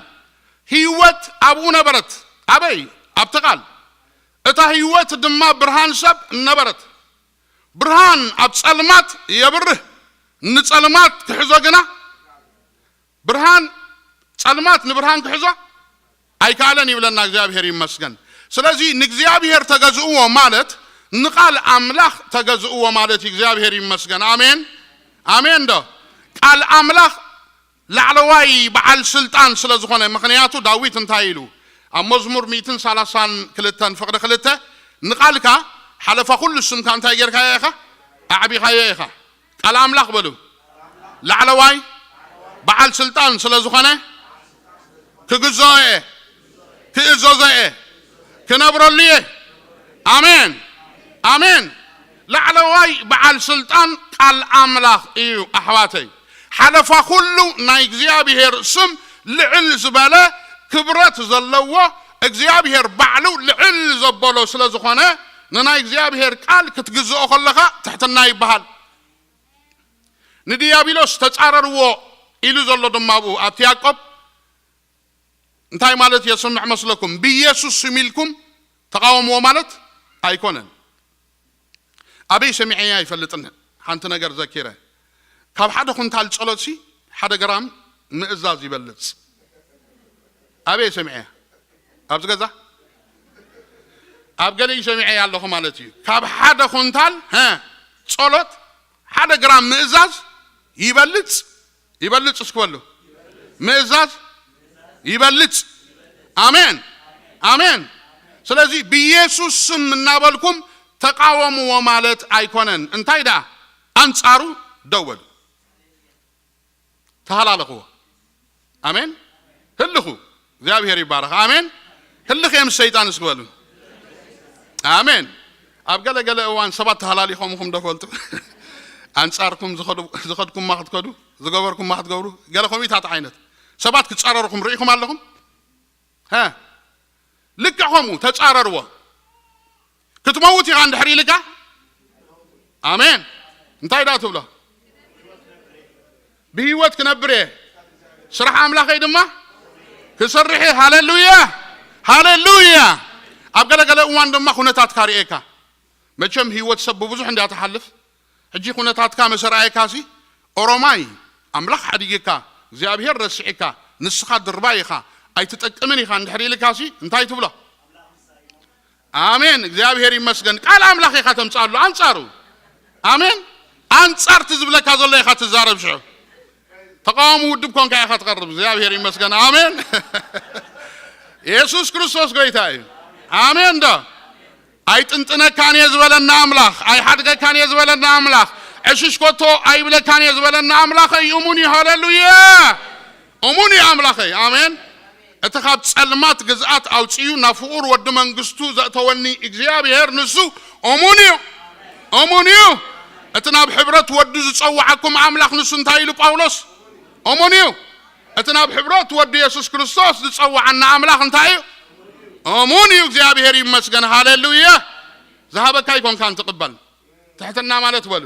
ህይወት ኣብኡ ነበረት። ኣበይ? ኣብቲ ቃል። እታ ህይወት ድማ ብርሃን ሰብ ነበረት። ብርሃን ኣብ ጸልማት የብርህ፣ ንጸልማት ክሕዞ ግና፣ ብርሃን፣ ጸልማት ንብርሃን ክሕዞ ኣይከኣለን ይብለና። እግዚኣብሔር ይመስገን። ስለዚ ንእግዚኣብሔር ተገዝእዎ ማለት ንቓል ኣምላኽ ተገዝእዎ ማለት እዩ። እግዚኣብሔር ይመስገን። ኣሜን፣ ኣሜን ዶ? ቃል ኣምላኽ ላዕለዋይ በዓል ስልጣን ስለ ዝኾነ፣ ምኽንያቱ ዳዊት እንታይ ኢሉ ኣብ መዝሙር ሚእትን ሰላሳን ክልተን ፍቕዲ ክልተ፣ "ንቓልካ ሓለፋ ኩሉ ስምካ እንታይ ጌርካዮ ኢኻ? ኣዕቢኻዮ ኢኻ።" ቃል ኣምላኽ በሉ፣ ላዕለዋይ በዓል ስልጣን ስለ ዝኾነ፣ ክግዝኦ እየ፣ ክእዘዞ እየ፣ ክነብረሉ እየ። ኣሜን፣ ኣሜን። ላዕለዋይ በዓል ስልጣን ቃል ኣምላኽ እዩ ኣሕዋተይ። ሓለፋ ኩሉ ናይ እግዚኣብሔር ስም ልዕል ዝበለ ክብረት ዘለዎ፣ እግዚኣብሔር ባዕሉ ልዕል ዘበሎ ስለ ዝኾነ፣ ንናይ እግዚኣብሔር ቃል ክትግዝኦ ከለኻ ትሕትና ይበሃል። ንድያብሎስ ተጻረርዎ ኢሉ ዘሎ ድማ ኣብኡ ኣብቲ ያዕቆብ እንታይ ማለት የስምዕ መስለኩም? ብኢየሱስ ስም ኢልኩም ተቃወምዎ ማለት ኣይኮነን። ኣበይ ሰሚዐያ ኣይፈልጥን። ሓንቲ ነገር ዘኪረ፣ ካብ ሓደ ኩንታል ጸሎትሲ ሓደ ግራም ምእዛዝ ይበልጽ። ኣበይ ሰሚዐያ? ኣብዚ ገዛ ኣብ ገለ ይሰሚዐያ ኣለኹ ማለት እዩ። ካብ ሓደ ኩንታል ጸሎት ሓደ ግራም ምእዛዝ ይበልጽ። ይበልጽ እስክበሉ ምእዛዝ ይበልጽ። ኣሜን፣ ኣሜን። ስለዚ ብኢየሱስ ስም እናበልኩም ተቃወምዎ ማለት ኣይኮነን። እንታይ ደኣ? ኣንጻሩ ደው በሉ፣ ተሃላለኽዎ። ኣሜን። ህልኹ፣ እግዚኣብሔር ይባረኽ። ኣሜን። ህልኽ ምስ ሰይጣን እስክበሉ። ኣሜን። ኣብ ገለ ገለ እዋን ሰባት ተሃላሊኾምኹም ዶ ፈልጡ? ኣንጻርኩም ዝኸዱ- ዝኸድኩማ ክትከዱ፣ ዝገበርኩማ ክትገብሩ፣ ገለ ከምኡታት ዓይነት ሰባት ክጻረርኹም ርኢኹም ኣለኹም? ሀ? ልክዕ ከምኡ ተጻረርዎ። ክትመውት ኢኻ እንድሕር ኢልካ፣ ኣሜን፣ እንታይ ደኣ ትብሎ? ብህይወት ክነብር እየ፣ ስራሕ ኣምላኸይ ድማ ክሰርሕ እየ። ሃሌሉያ፣ ሃሌሉያ። ኣብ ገለገለ እዋን ድማ ኩነታትካ ርእየካ። መቸም ህይወት ሰብ ብብዙሕ እንድያ ትሓልፍ። ሕጂ ኩነታትካ መሰ ረኣየካሲ፣ ኦሮማይ፣ ኣምላኽ ሓዲግካ፣ እግዚኣብሔር ረሲዕካ፣ ንስኻ ድርባይ ኢኻ፣ ኣይትጠቅምን ኢኻ እንድሕር ኢልካሲ፣ እንታይ ትብሎ? ኣሜን፣ እግዚኣብሔር ይመስገን። ቃል ኣምላኽ ኢኻ ተምጽኣሉ፣ ኣንጻሩ። ኣሜን። ኣንጻር እቲ ዝብለካ ዘሎ ኢኻ ትዛረብ። ሽዑ ተቃዋሚ ውድብ ኮንካ ኢኻ ትቐርብ። እግዚኣብሔር ይመስገን። ኣሜን። የሱስ ክርስቶስ ጎይታ እዩ። ኣሜን ዶ? ኣይጥንጥነካን እየ ዝበለና ኣምላኽ፣ ኣይሓድገካን እየ ዝበለና ኣምላኽ፣ ዕሽሽ ኮቶ ኣይብለካን እየ ዝበለና ኣምላኸይ እሙን እዩ። ሃሌሉያ! እሙን እዩ ኣምላኸይ። ኣሜን። እቲ ካብ ጸልማት ግዝኣት ኣውጺኡ ናብ ፍቑር ወዲ መንግስቱ ዘእተወኒ እግዚኣብሔር ንሱ እሙን እዩ። እሙን እዩ። እቲ ናብ ሕብረት ወዱ ዝጸውዓኩም ኣምላኽ ንሱ እንታይ ኢሉ ጳውሎስ? እሙን እዩ። እቲ ናብ ሕብረት ወዱ የሱስ ክርስቶስ ዝጸውዓና ኣምላኽ እንታይ እዩ? እሙን እዩ። እግዚኣብሔር ይመስገን። ሃሌሉያ። ዝሃበካ ኣይኮንካን ትቕበል። ትሕትና ማለት በሉ፣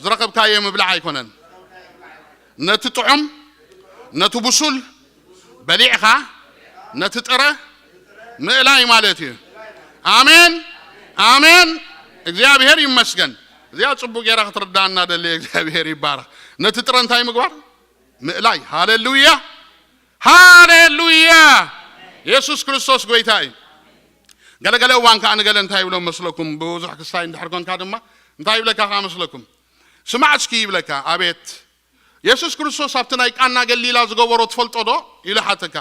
ዝረኸብካዮ ምብላዕ ኣይኮነን። ነቲ ጥዑም፣ ነቲ ብሱል በሊዕኻ፣ ነቲ ጥረ ምእላይ ማለት እዩ። ኣሜን፣ ኣሜን። እግዚኣብሔር ይመስገን። እዚኣ ጽቡቅ ጌራ ክትርዳና ደልየ። እግዚኣብሔር ይባረኽ። ነቲ ጥረ እንታይ ምግባር? ምእላይ። ሃሌሉያ፣ ሃሌሉያ። የሱስ ክርስቶስ ጎይታ እዩ። ገለገለ እዋን ከኣ ንገለ እንታይ ይብሎም መስለኩም? ብዙሕ ክስታይ እንድሕር ኮንካ ድማ እንታይ ይብለካ ከኣ መስለኩም? ስማዕ እስኪ ይብለካ። ኣቤት፣ የሱስ ክርስቶስ ኣብቲ ናይ ቃና ገሊላ ዝገበሮ ትፈልጦ ዶ? ኢሉ ሓተካ።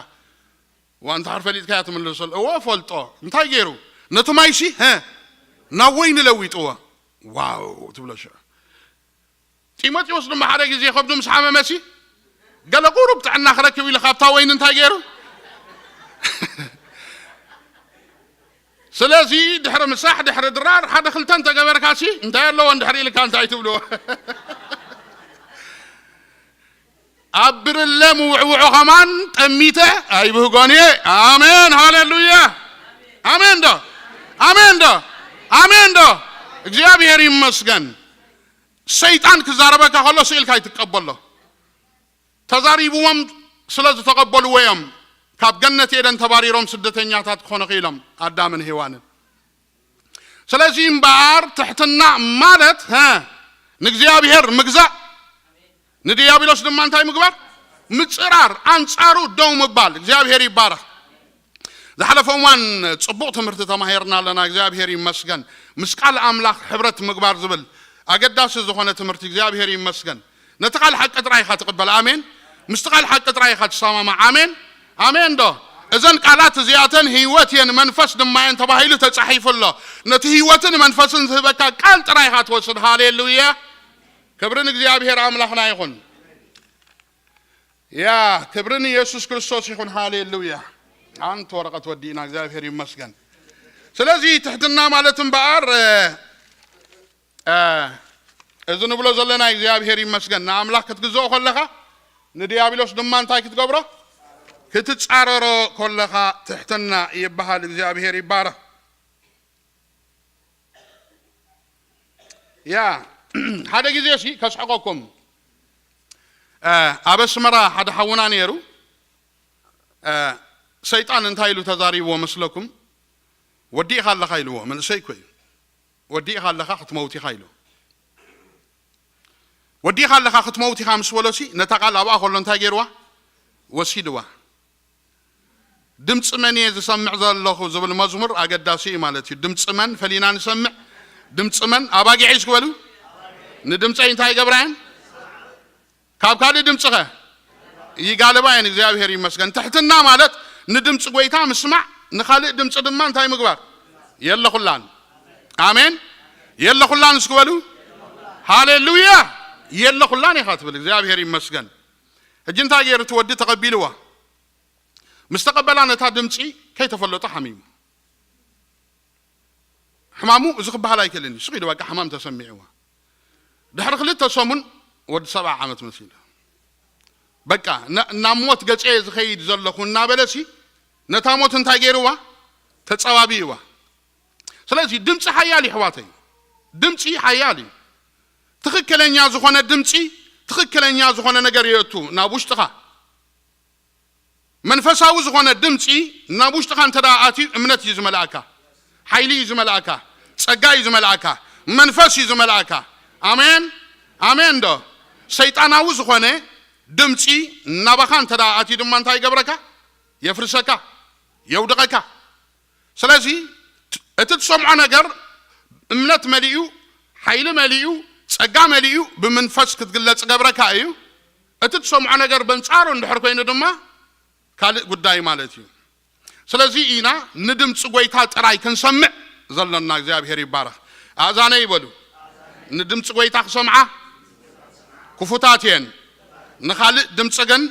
ዋ፣ እንተሓር ፈሊጥካያ ትምልሰሉ። እወ፣ ፈልጦ። እንታይ ገይሩ? ነቲ ማይሲ፣ ሀ፣ ናብ ወይኒ ለዊጥዎ። ዋው ትብሎ ሽዑ። ጢሞቴዎስ ድማ ሓደ ግዜ ከብዱ ምስ ሓመመሲ፣ ገለ ቁሩብ ጥዕና ክረክብ ኢሉ ካብታ ወይኒ እንታይ ገይሩ? ስለዚ ድሕሪ ምሳሕ፣ ድሕሪ ድራር፣ ሓደ ክልተ እንተገበርካሲ፣ እንታይ ኣለዎ እንድሕር ኢልካ እንታይ ትብልዎ? ኣብ ብርለ ምውዕውዖ ኸማን ጠሚተ ኣይብህጎን እየ። ኣሜን፣ ሃሌሉያ። ኣሜን ዶ? ኣሜን ዶ? ኣሜን ዶ? እግዚኣብሔር ይመስገን። ሰይጣን ክዛረበካ ከሎ ስኢልካ ኣይትቀበሎ። ተዛሪብዎም ስለ ዝተቐበልዎ እዮም ካብ ገነት ኤደን ተባሪሮም ስደተኛታት ክኾኑ ክኢሎም ኣዳምን ሄዋንን። ስለዚ እምበኣር ትሕትና ማለት፣ ሀ፣ ንእግዚኣብሔር ምግዛእ፣ ንድያብሎስ ድማ እንታይ ምግባር? ምጽራር፣ ኣንጻሩ ደው ምባል። እግዚኣብሔር ይባረኽ። ዝሓለፈ እዋን ጽቡቕ ትምህርቲ ተማሂርና ኣለና። እግዚኣብሔር ይመስገን። ምስ ቃል ኣምላኽ ሕብረት ምግባር ዝብል ኣገዳሲ ዝኾነ ትምህርቲ። እግዚኣብሔር ይመስገን። ነቲ ቃል ሓቂ ጥራይ ኢኻ ትቕበል። ኣሜን። ምስቲ ቃል ሓቂ ጥራይ ኢኻ ትሰማማዕ። ኣሜን። ኣሜን ዶ? እዘን ቃላት እዚኣተን ህይወት እየን፣ መንፈስ ድማ እየን ተባሂሉ ተጻሒፉ ኣሎ። ነቲ ህይወትን መንፈስን ዝህበካ ቃል ጥራይ ኢኻ ትወስድ። ሃሌሉያ። ክብሪ ንእግዚኣብሔር ኣምላኽና ይኹን። ያ፣ ክብሪ ንየሱስ ክርስቶስ ይኹን። ሃሌሉያ። ኣንቲ ወረቐት ወዲእና፣ እግዚኣብሔር ይመስገን። ስለዚ ትሕትና ማለት እምበኣር፣ እ፣ እ፣ እዚ ንብሎ ዘለና እግዚኣብሔር ይመስገን። ንኣምላኽ ክትግዝኦ ከለኻ፣ ንድያብሎስ ድማ እንታይ ክትገብሮ? ክትጻረሮ ከለኻ ትሕትና ይበሃል። እግዚኣብሔር ይባረኽ። ያ፣ ሓደ ግዜ ሲ ከስሕቐኩም፣ እ፣ ኣብ ኣስመራ ሓደ ሓውና ነይሩ። እ፣ ሰይጣን እንታይ ኢሉ ተዛሪብዎ መስለኩም? "ወዲእኻ ኣለኻ" ኢልዎ። መንእሰይ እኮ እዩ። "ወዲእኻ ኣለኻ፣ ክትመውት ኢኻ" ኢሉ። "ወዲእኻ ኣለኻ፣ ክትመውት ኢኻ" ምስ በሎሲ፣ ነታ ቃል ኣብኣ ከሎ እንታይ ገይርዋ? ወሲድዋ። "ድምፂ መን እየ ዝሰምዕ ዘለኹ?" ዝብል መዝሙር ኣገዳሲ እዩ ማለት እዩ። ድምፂ መን ፈሊና ንሰምዕ? ድምፂ መን? ኣባጊዕ እዩ እስኪ በሉ። ንድምፀይ እንታይ ይገብራ እየን? ካብ ካልእ ድምፂ ኸ? ይጋልባ እየን። እግዚኣብሔር ይመስገን። ትሕትና ማለት ንድምፂ ጎይታ ምስማዕ፣ ንኻልእ ድምፂ ድማ እንታይ ምግባር? የለኹላን። ኣሜን። የለኹላን እስኪ በሉ። ሃሌሉያ። የለኹላን ኢኻ ትብል። እግዚኣብሔር ይመስገን። ሕጂ እንታይ ገይሩ? እቲ ወዲ ተቐቢልዋ። ምስ ተቐበላ ነታ ድምፂ ከይተፈለጦ ሓሚሙ። ሕማሙ እዚ ክበሃል ኣይክእልን እዩ። ስቕ ኢሉ በቃ ሕማም ተሰሚዕዋ። ድሕሪ ክልተ ሰሙን ወዲ ሰብዓ ዓመት መሲሉ። በቃ ና-፣ ናብ ሞት ገፀ ዝኸይድ ዘለኹ እናበለሲ ነታ ሞት እንታይ ገይርዋ? ተፀባቢእዋ። ስለዚ ድምፂ ሓያል እዩ ኣሕዋተይ። ድምፂ ሓያል እዩ። ትኽክለኛ ዝኾነ ድምፂ፣ ትኽክለኛ ዝኾነ ነገር የእቱ ናብ ውሽጥኻ። መንፈሳዊ ዝኾነ ድምፂ ናብ ውሽጥኻ እንተ ደኣ ኣትዩ እምነት እዩ ዝመልኣካ፣ ሓይሊ እዩ ዝመልኣካ፣ ጸጋ እዩ ዝመልኣካ፣ መንፈስ እዩ ዝመልኣካ። ኣሜን፣ ኣሜን ዶ? ሰይጣናዊ ዝኾነ ድምፂ ናባኻ እንተ ደኣ ኣትዩ ድማ እንታይ ይገብረካ? የፍርሰካ፣ የውድቐካ። ስለዚ እቲ ትሰምዖ ነገር እምነት መሊኡ፣ ሓይሊ መሊኡ፣ ጸጋ መሊኡ ብመንፈስ ክትግለጽ ገብረካ እዩ። እቲ ትሰምዖ ነገር በንጻሩ እንድሕር ኮይኑ ድማ ካልእ ጉዳይ ማለት እዩ። ስለዚ ኢና ንድምፂ ጎይታ ጥራይ ክንሰምዕ ዘለና። እግዚኣብሔር ይባረኽ። ኣእዛነይ ይበሉ፣ ንድምፂ ጎይታ ክሰምዓ ክፉታት እየን፣ ንኻልእ ድምፂ ግን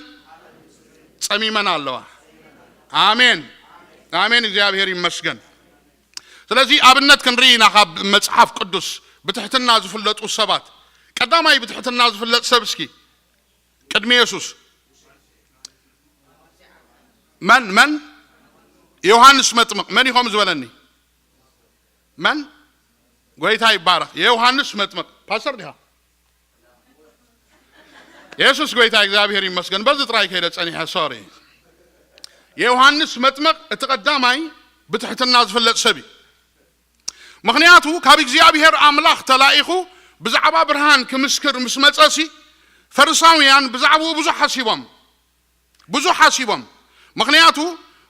ጸሚመን ኣለዋ። ኣሜን፣ ኣሜን። እግዚኣብሔር ይመስገን። ስለዚ ኣብነት ክንርኢ ኢና ካብ መጽሓፍ ቅዱስ ብትሕትና ዝፍለጡ ሰባት። ቀዳማይ ብትሕትና ዝፍለጥ ሰብ እስኪ ቅድሚ የሱስ መን? መን? ዮሃንስ መጥምቕ። መን ኢኹም ዝበለኒ? መን? ጎይታ ይባረኽ። የዮሃንስ መጥምቕ። ፓስተር ዲኻ? የሱስ ጎይታ፣ እግዚኣብሔር ይመስገን። በዚ ጥራይ ከይደ ጸኒሐ፣ ሶሪ። የዮሃንስ መጥምቕ እቲ ቀዳማይ ብትሕትና ዝፍለጥ ሰብ እዩ። ምኽንያቱ ካብ እግዚኣብሔር ኣምላኽ ተላኢኹ ብዛዕባ ብርሃን ክምስክር ምስ መጸሲ፣ ፈሪሳውያን ብዛዕባኡ ብዙሕ ሓሲቦም፣ ብዙሕ ሓሲቦም። ምኽንያቱ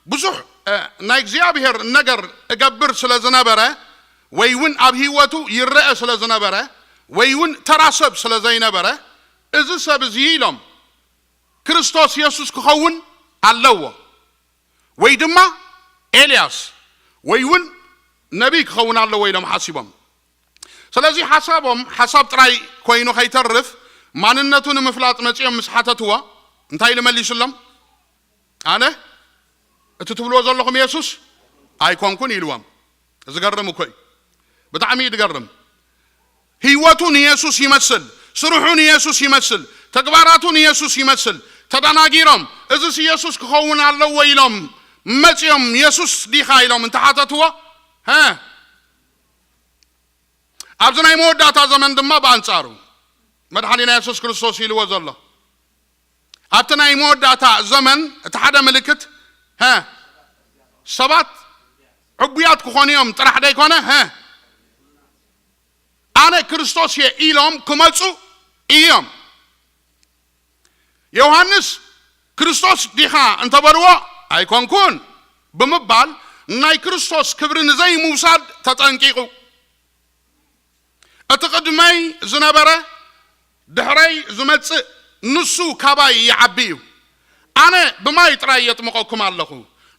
ብዙሕ፣ እ፣ ናይ እግዚኣብሔር ነገር እገብር ስለ ዝነበረ፣ ወይ እውን ኣብ ህይወቱ ይረአ ስለ ዝነበረ፣ ወይ እውን ተራ ሰብ ስለ ዘይነበረ፣ እዚ ሰብ እዚ ኢሎም ክርስቶስ የሱስ ክኸውን ኣለዎ፣ ወይ ድማ ኤልያስ፣ ወይ እውን ነቢይ ክኸውን ኣለዎ ኢሎም ሓሲቦም። ስለዚ ሓሳቦም ሓሳብ ጥራይ ኮይኑ ከይተርፍ፣ ማንነቱ ንምፍላጥ መጺኦም ምስ ሓተትዎ፣ እንታይ ኢሉ መሊሱሎም? ኣነ እቲ ትብልዎ ዘለኹም የሱስ ኣይኮንኩን ኢልዎም። ዝገርም እኮ እዩ። ብጣዕሚ እዩ ዝገርም። ህይወቱ ንየሱስ ይመስል፣ ስርሑ ንየሱስ ይመስል፣ ተግባራቱ ንየሱስ ይመስል። ተደናጊሮም፣ "እዚስ የሱስ ክኸውን ኣለዎ" ኢሎም መጺኦም፣ "የሱስ ዲኻ?" ኢሎም እንተሓተትዎ፣ "ሀ?" ኣብዚ ናይ መወዳእታ ዘመን ድማ ብኣንጻሩ መድሓኒና የሱስ ክርስቶስ ኢልዎ ዘሎ፣ ኣብቲ ናይ መወዳእታ ዘመን እቲ ሓደ ምልክት፣ ሀ፣ ሰባት ዕቡያት ክኾኑ እዮም ጥራሕ ደይኮነ፣ ሀ፣ "ኣነ ክርስቶስ እየ" ኢሎም ክመጹ እዮም። ዮሃንስ "ክርስቶስ ዲኻ?" እንተበልዎ፣ "ኣይኮንኩን" ብምባል ናይ ክርስቶስ ክብሪ ንዘይምውሳድ ተጠንቂቑ። "እቲ ቅድመይ ዝነበረ ድሕረይ ዝመጽእ ንሱ ካባይ ይዓቢ እዩ። ኣነ ብማይ ጥራይ የጥምቐኩም ኣለኹ።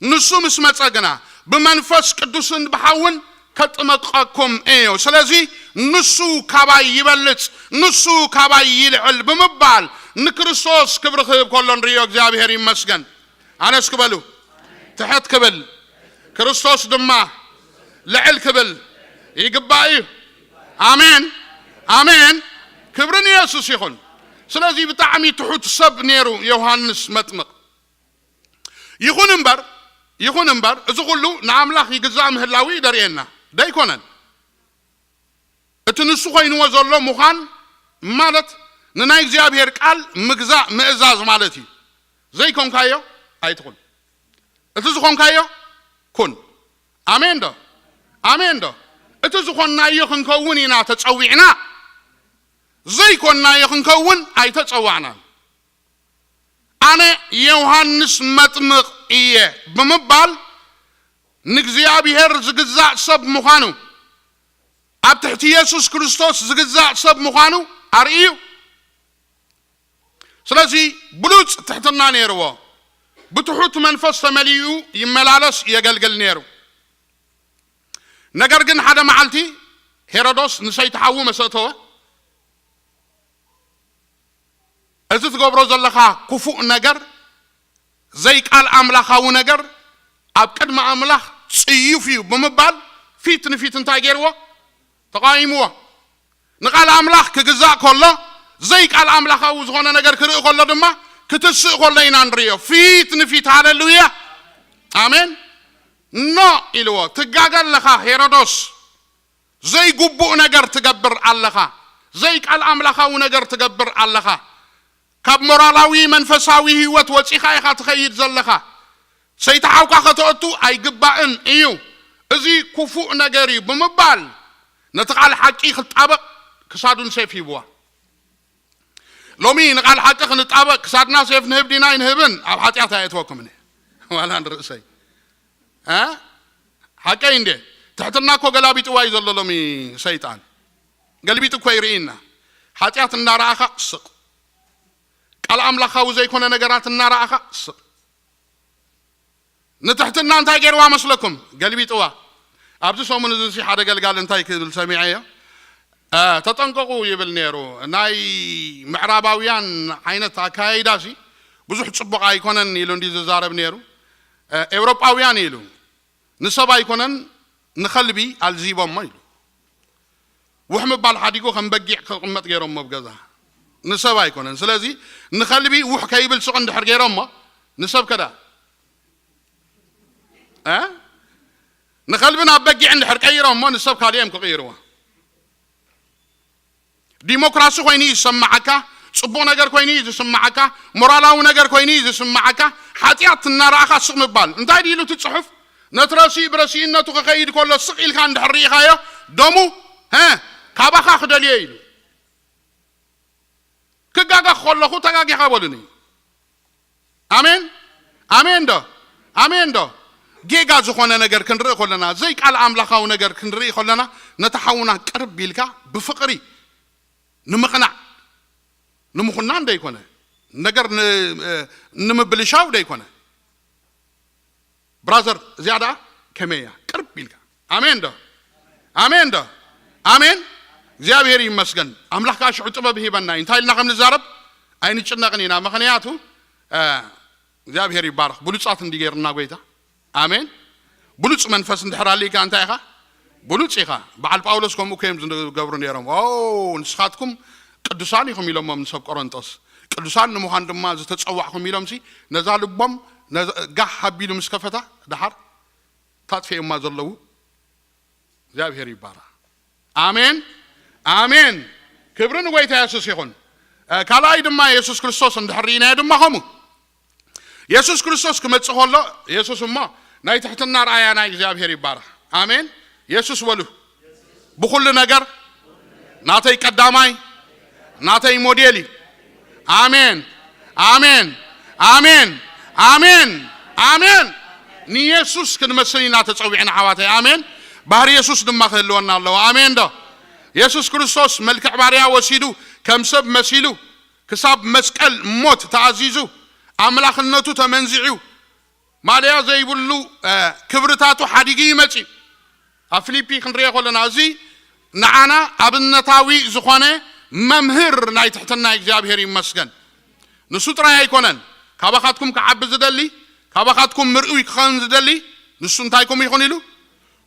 ንሱ ምስ መጸ ግና ብመንፈስ ቅዱስን ብሓውን ከጥምቐኩም እዩ። ስለዚ ንሱ ካባይ ይበልጽ፣ ንሱ ካባይ ይልዕል" ብምባል ንክርስቶስ ክብሪ ክህብ ከሎ ንርእዮ። እግዚኣብሔር ይመስገን። ኣነ እስኪ በሉ፣ ትሕት ክብል፣ ክርስቶስ ድማ ልዕል ክብል ይግባእ እዩ። ኣሜን፣ ኣሜን። ክብሪ ንየሱስ ይኹን። ስለዚ ብጣዕሚ ትሑት ሰብ ነይሩ ዮሃንስ መጥምቕ። ይኹን እምበር፣ ይኹን እምበር፣ እዚ ኩሉ ንኣምላኽ ይግዛእ ምህላዉ እዩ ደርእየና። ደይኮነን? እቲ ንሱ ኮይንዎ ዘሎ ምዃን ማለት ንናይ እግዚኣብሔር ቃል ምግዛእ ምእዛዝ ማለት እዩ። ዘይኮንካዮ ኣይትኹን። እቲ ዝኾንካዮ ኩን። ኣሜን ዶ? ኣሜን ዶ? እቲ ዝኾንናዮ ክንከውን ኢና ተጸዊዕና። ዘይኮንናዮ ክንከውን ኣይተጸዋዕናን። ኣነ ዮሃንስ መጥምቕ እየ ብምባል ንእግዚኣብሔር ዝግዛእ ሰብ ምዃኑ፣ ኣብ ትሕቲ የሱስ ክርስቶስ ዝግዛእ ሰብ ምዃኑ ኣርእዩ። ስለዚ ብሉጽ ትሕትና ነይርዎ። ብትሑት መንፈስ ተመሊኡ ይመላለስ የገልግል ነይሩ። ነገር ግን ሓደ መዓልቲ ሄሮዶስ ንሰይቲ ሓዉ መሰተወ። እዚ ትገብሮ ዘለኻ ክፉእ ነገር፣ ዘይቃል ኣምላኻዊ ነገር ኣብ ቅድሚ ኣምላኽ ጽዩፍ እዩ ብምባል ፊት ንፊት እንታይ ገይርዎ? ተቃይምዎ። ንቃል ኣምላኽ ክግዛእ ከሎ፣ ዘይቃል ኣምላኻዊ ዝኾነ ነገር ክርኢ ከሎ ድማ ክትስእ ከሎ ኢና ንርእዮ። ፊት ንፊት። ሃሌሉያ። ኣሜን። ኖ ኢልዎ። ትጋገ ኣለኻ ሄሮዶስ። ዘይግቡእ ነገር ትገብር ኣለኻ። ዘይቃል ኣምላኻዊ ነገር ትገብር ኣለኻ። ካብ ሞራላዊ መንፈሳዊ ህይወት ወጺኻ ኢኻ ትኸይድ ዘለኻ። ሰይጣን ሓውካ ከተእቱ ኣይግባእን እዩ። እዚ ክፉእ ነገር እዩ ብምባል ነቲ ቃል ሓቂ ክጣበቕ ክሳዱን ሴፍ ሂብዋ። ሎሚ ንቃል ሓቂ ክንጣበቕ ክሳድና ሴፍ ንህብ ዲና ኣይንህብን? ኣብ ሓጢኣት ኣየእትወኩምን እየ። ዋላ ንርእሰይ። እ? ሓቀይ እንዴ? ትሕትና እኮ ገላቢጥዋ እዩ ዘሎ ሎሚ ሰይጣን። ገልቢጡ እኮ ይርእየና። ሓጢኣት እናረኣኻ ስቕ። ቃል ኣምላኻዊ ዘይኮነ ነገራት እናረኣኻ ስቕ። ንትሕትና እንታይ ገይርዋ መስለኩም? ገልቢጥዋ። ኣብዚ ሰሙን እዚ ሲ ሓደ ገልጋሊ እንታይ ክብል ሰሚዐዮ? እ፣ ተጠንቀቑ ይብል ነይሩ። ናይ ምዕራባውያን ዓይነት ኣካያይዳ ሲ ብዙሕ ጽቡቕ ኣይኮነን ኢሉ እንዲ ዝዛረብ ነይሩ። እ፣ ኤውሮጳውያን ኢሉ። ንሰብ ኣይኮነን፣ ንኸልቢ ኣልዚቦሞ ኢሉ። ውሕ ምባል ሓዲጉ ከም በጊዕ ክቕመጥ ገይሮሞ ኣብ ገዛ። ንሰብ ኣይኮነን። ስለዚ ንኸልቢ ውሕ ከይብል ስቕ እንድሕር ገይሮሞ፣ ንሰብ ከዳ? እ? ንኸልቢ ናብ በጊዕ እንድሕር ቀይሮሞ፣ ንሰብ ካልእ እዮም ክቕይርዎ። ዲሞክራሲ ኮይኑ እዩ ዝስምዓካ፣ ጽቡቕ ነገር ኮይኑ እዩ ዝስምዓካ፣ ሞራላዊ ነገር ኮይኑ እዩ ዝስምዓካ። ሓጢኣት እናረኣኻ ስቕ ምባል። እንታይ ድዩ ኢሉ እቲ ጽሑፍ? ነቲ ረሲእ ብረሲእነቱ ክኸይድ ከሎ ስቕ ኢልካ እንድሕር ርኢኻዮ፣ ደሙ፣ ሀ፣ ካባኻ ክደልዮ ኢሉ። ክጋገ ከለኹ ተጋጊኻ በሉኒ። ኣሜን፣ ኣሜን ዶ? ኣሜን ዶ? ጌጋ ዝኾነ ነገር ክንርኢ ከለና፣ ዘይቃል ኣምላኻዊ ነገር ክንርኢ ከለና፣ ነቲ ሓውና ቅርብ ኢልካ ብፍቕሪ ንምቕናዕ፣ ንምኹናን ደይኮነ፣ ነገር ን-፣ ንምብልሻው ደይኮነ። ብራዘር፣ እዚኣ ደኣ ከመይ እያ? ቅርብ ኢልካ። ኣሜን ዶ? ኣሜን ዶ? ኣሜን። እግዚኣብሔር ይመስገን። ኣምላኽ ከዓ ሽዑ ጥበብ ሂበና እዩ። እንታይ ኢልና ከም ንዛረብ ኣይንጭነቕን ኢና። ምኽንያቱ፣ እ፣ እግዚኣብሔር ይባረኽ። ብሉጻት እንዲ ገይርና ጎይታ። ኣሜን። ብሉጽ መንፈስ እንድሕር ኣልካ እንታይ ኢኻ? ብሉጽ ኢኻ። በዓል ጳውሎስ ከምኡ እኮ እዮም ዝገብሩ ነይሮም። ኦ፣ ንስኻትኩም ቅዱሳን ኢኹም ኢሎሞም ንሰብ ቆሮንጦስ። ቅዱሳን ንምዃን ድማ ዝተጸዋዕኹም ኢሎም ሲ ነዛ ልቦም ነዛ ጋህ ኣቢሉ ምስ ከፈታ ደሓር ታጥፊኦማ ዘለዉ እግዚኣብሔር ይባረኽ። ኣሜን፣ ኣሜን። ክብሪ ንጎይታ የሱስ ይኹን። እ፣ ካልኣይ ድማ የሱስ ክርስቶስ እንድሕር ርኢናዮ ድማ ከምኡ። የሱስ ክርስቶስ ክመጽእ ከሎ፣ የሱስ እሞ ናይ ትሕትና ረኣያ ናይ እግዚኣብሔር ይባረኽ። ኣሜን። የሱስ በሉ። ብኹሉ ነገር ናተይ ቀዳማይ፣ ናተይ ሞዴል እዩ። ኣሜን፣ ኣሜን፣ ኣሜን፣ ኣሜን፣ ኣሜን። ንየሱስ ክንመስል ኢና ተጸዊዕና፣ ኣሕዋተይ። ኣሜን። ባህሪ የሱስ ድማ ክህልወና ኣለዎ። ኣሜን ዶ? የሱስ ክርስቶስ መልክዕ ባርያ ወሲዱ፣ ከም ሰብ መሲሉ፣ ክሳብ መስቀል ሞት ተኣዚዙ፣ ኣምላኽነቱ ተመንዚዑ፣ ማልያ ዘይብሉ፣ እ፣ ክብርታቱ ሓዲጉ ይመጽእ። ኣብ ፊልፒ ክንሪኦ ከለና፣ እዚ ንዓና ኣብነታዊ ዝኾነ መምህር ናይ ትሕትና እግዚኣብሔር ይመስገን። ንሱ ጥራይ ኣይኮነን፣ ካባኻትኩም ክዓቢ ዝደሊ፣ ካባኻትኩም ምርኡይ ክኸውን ዝደሊ፣ ንሱ እንታይኩም ይኹን ኢሉ፣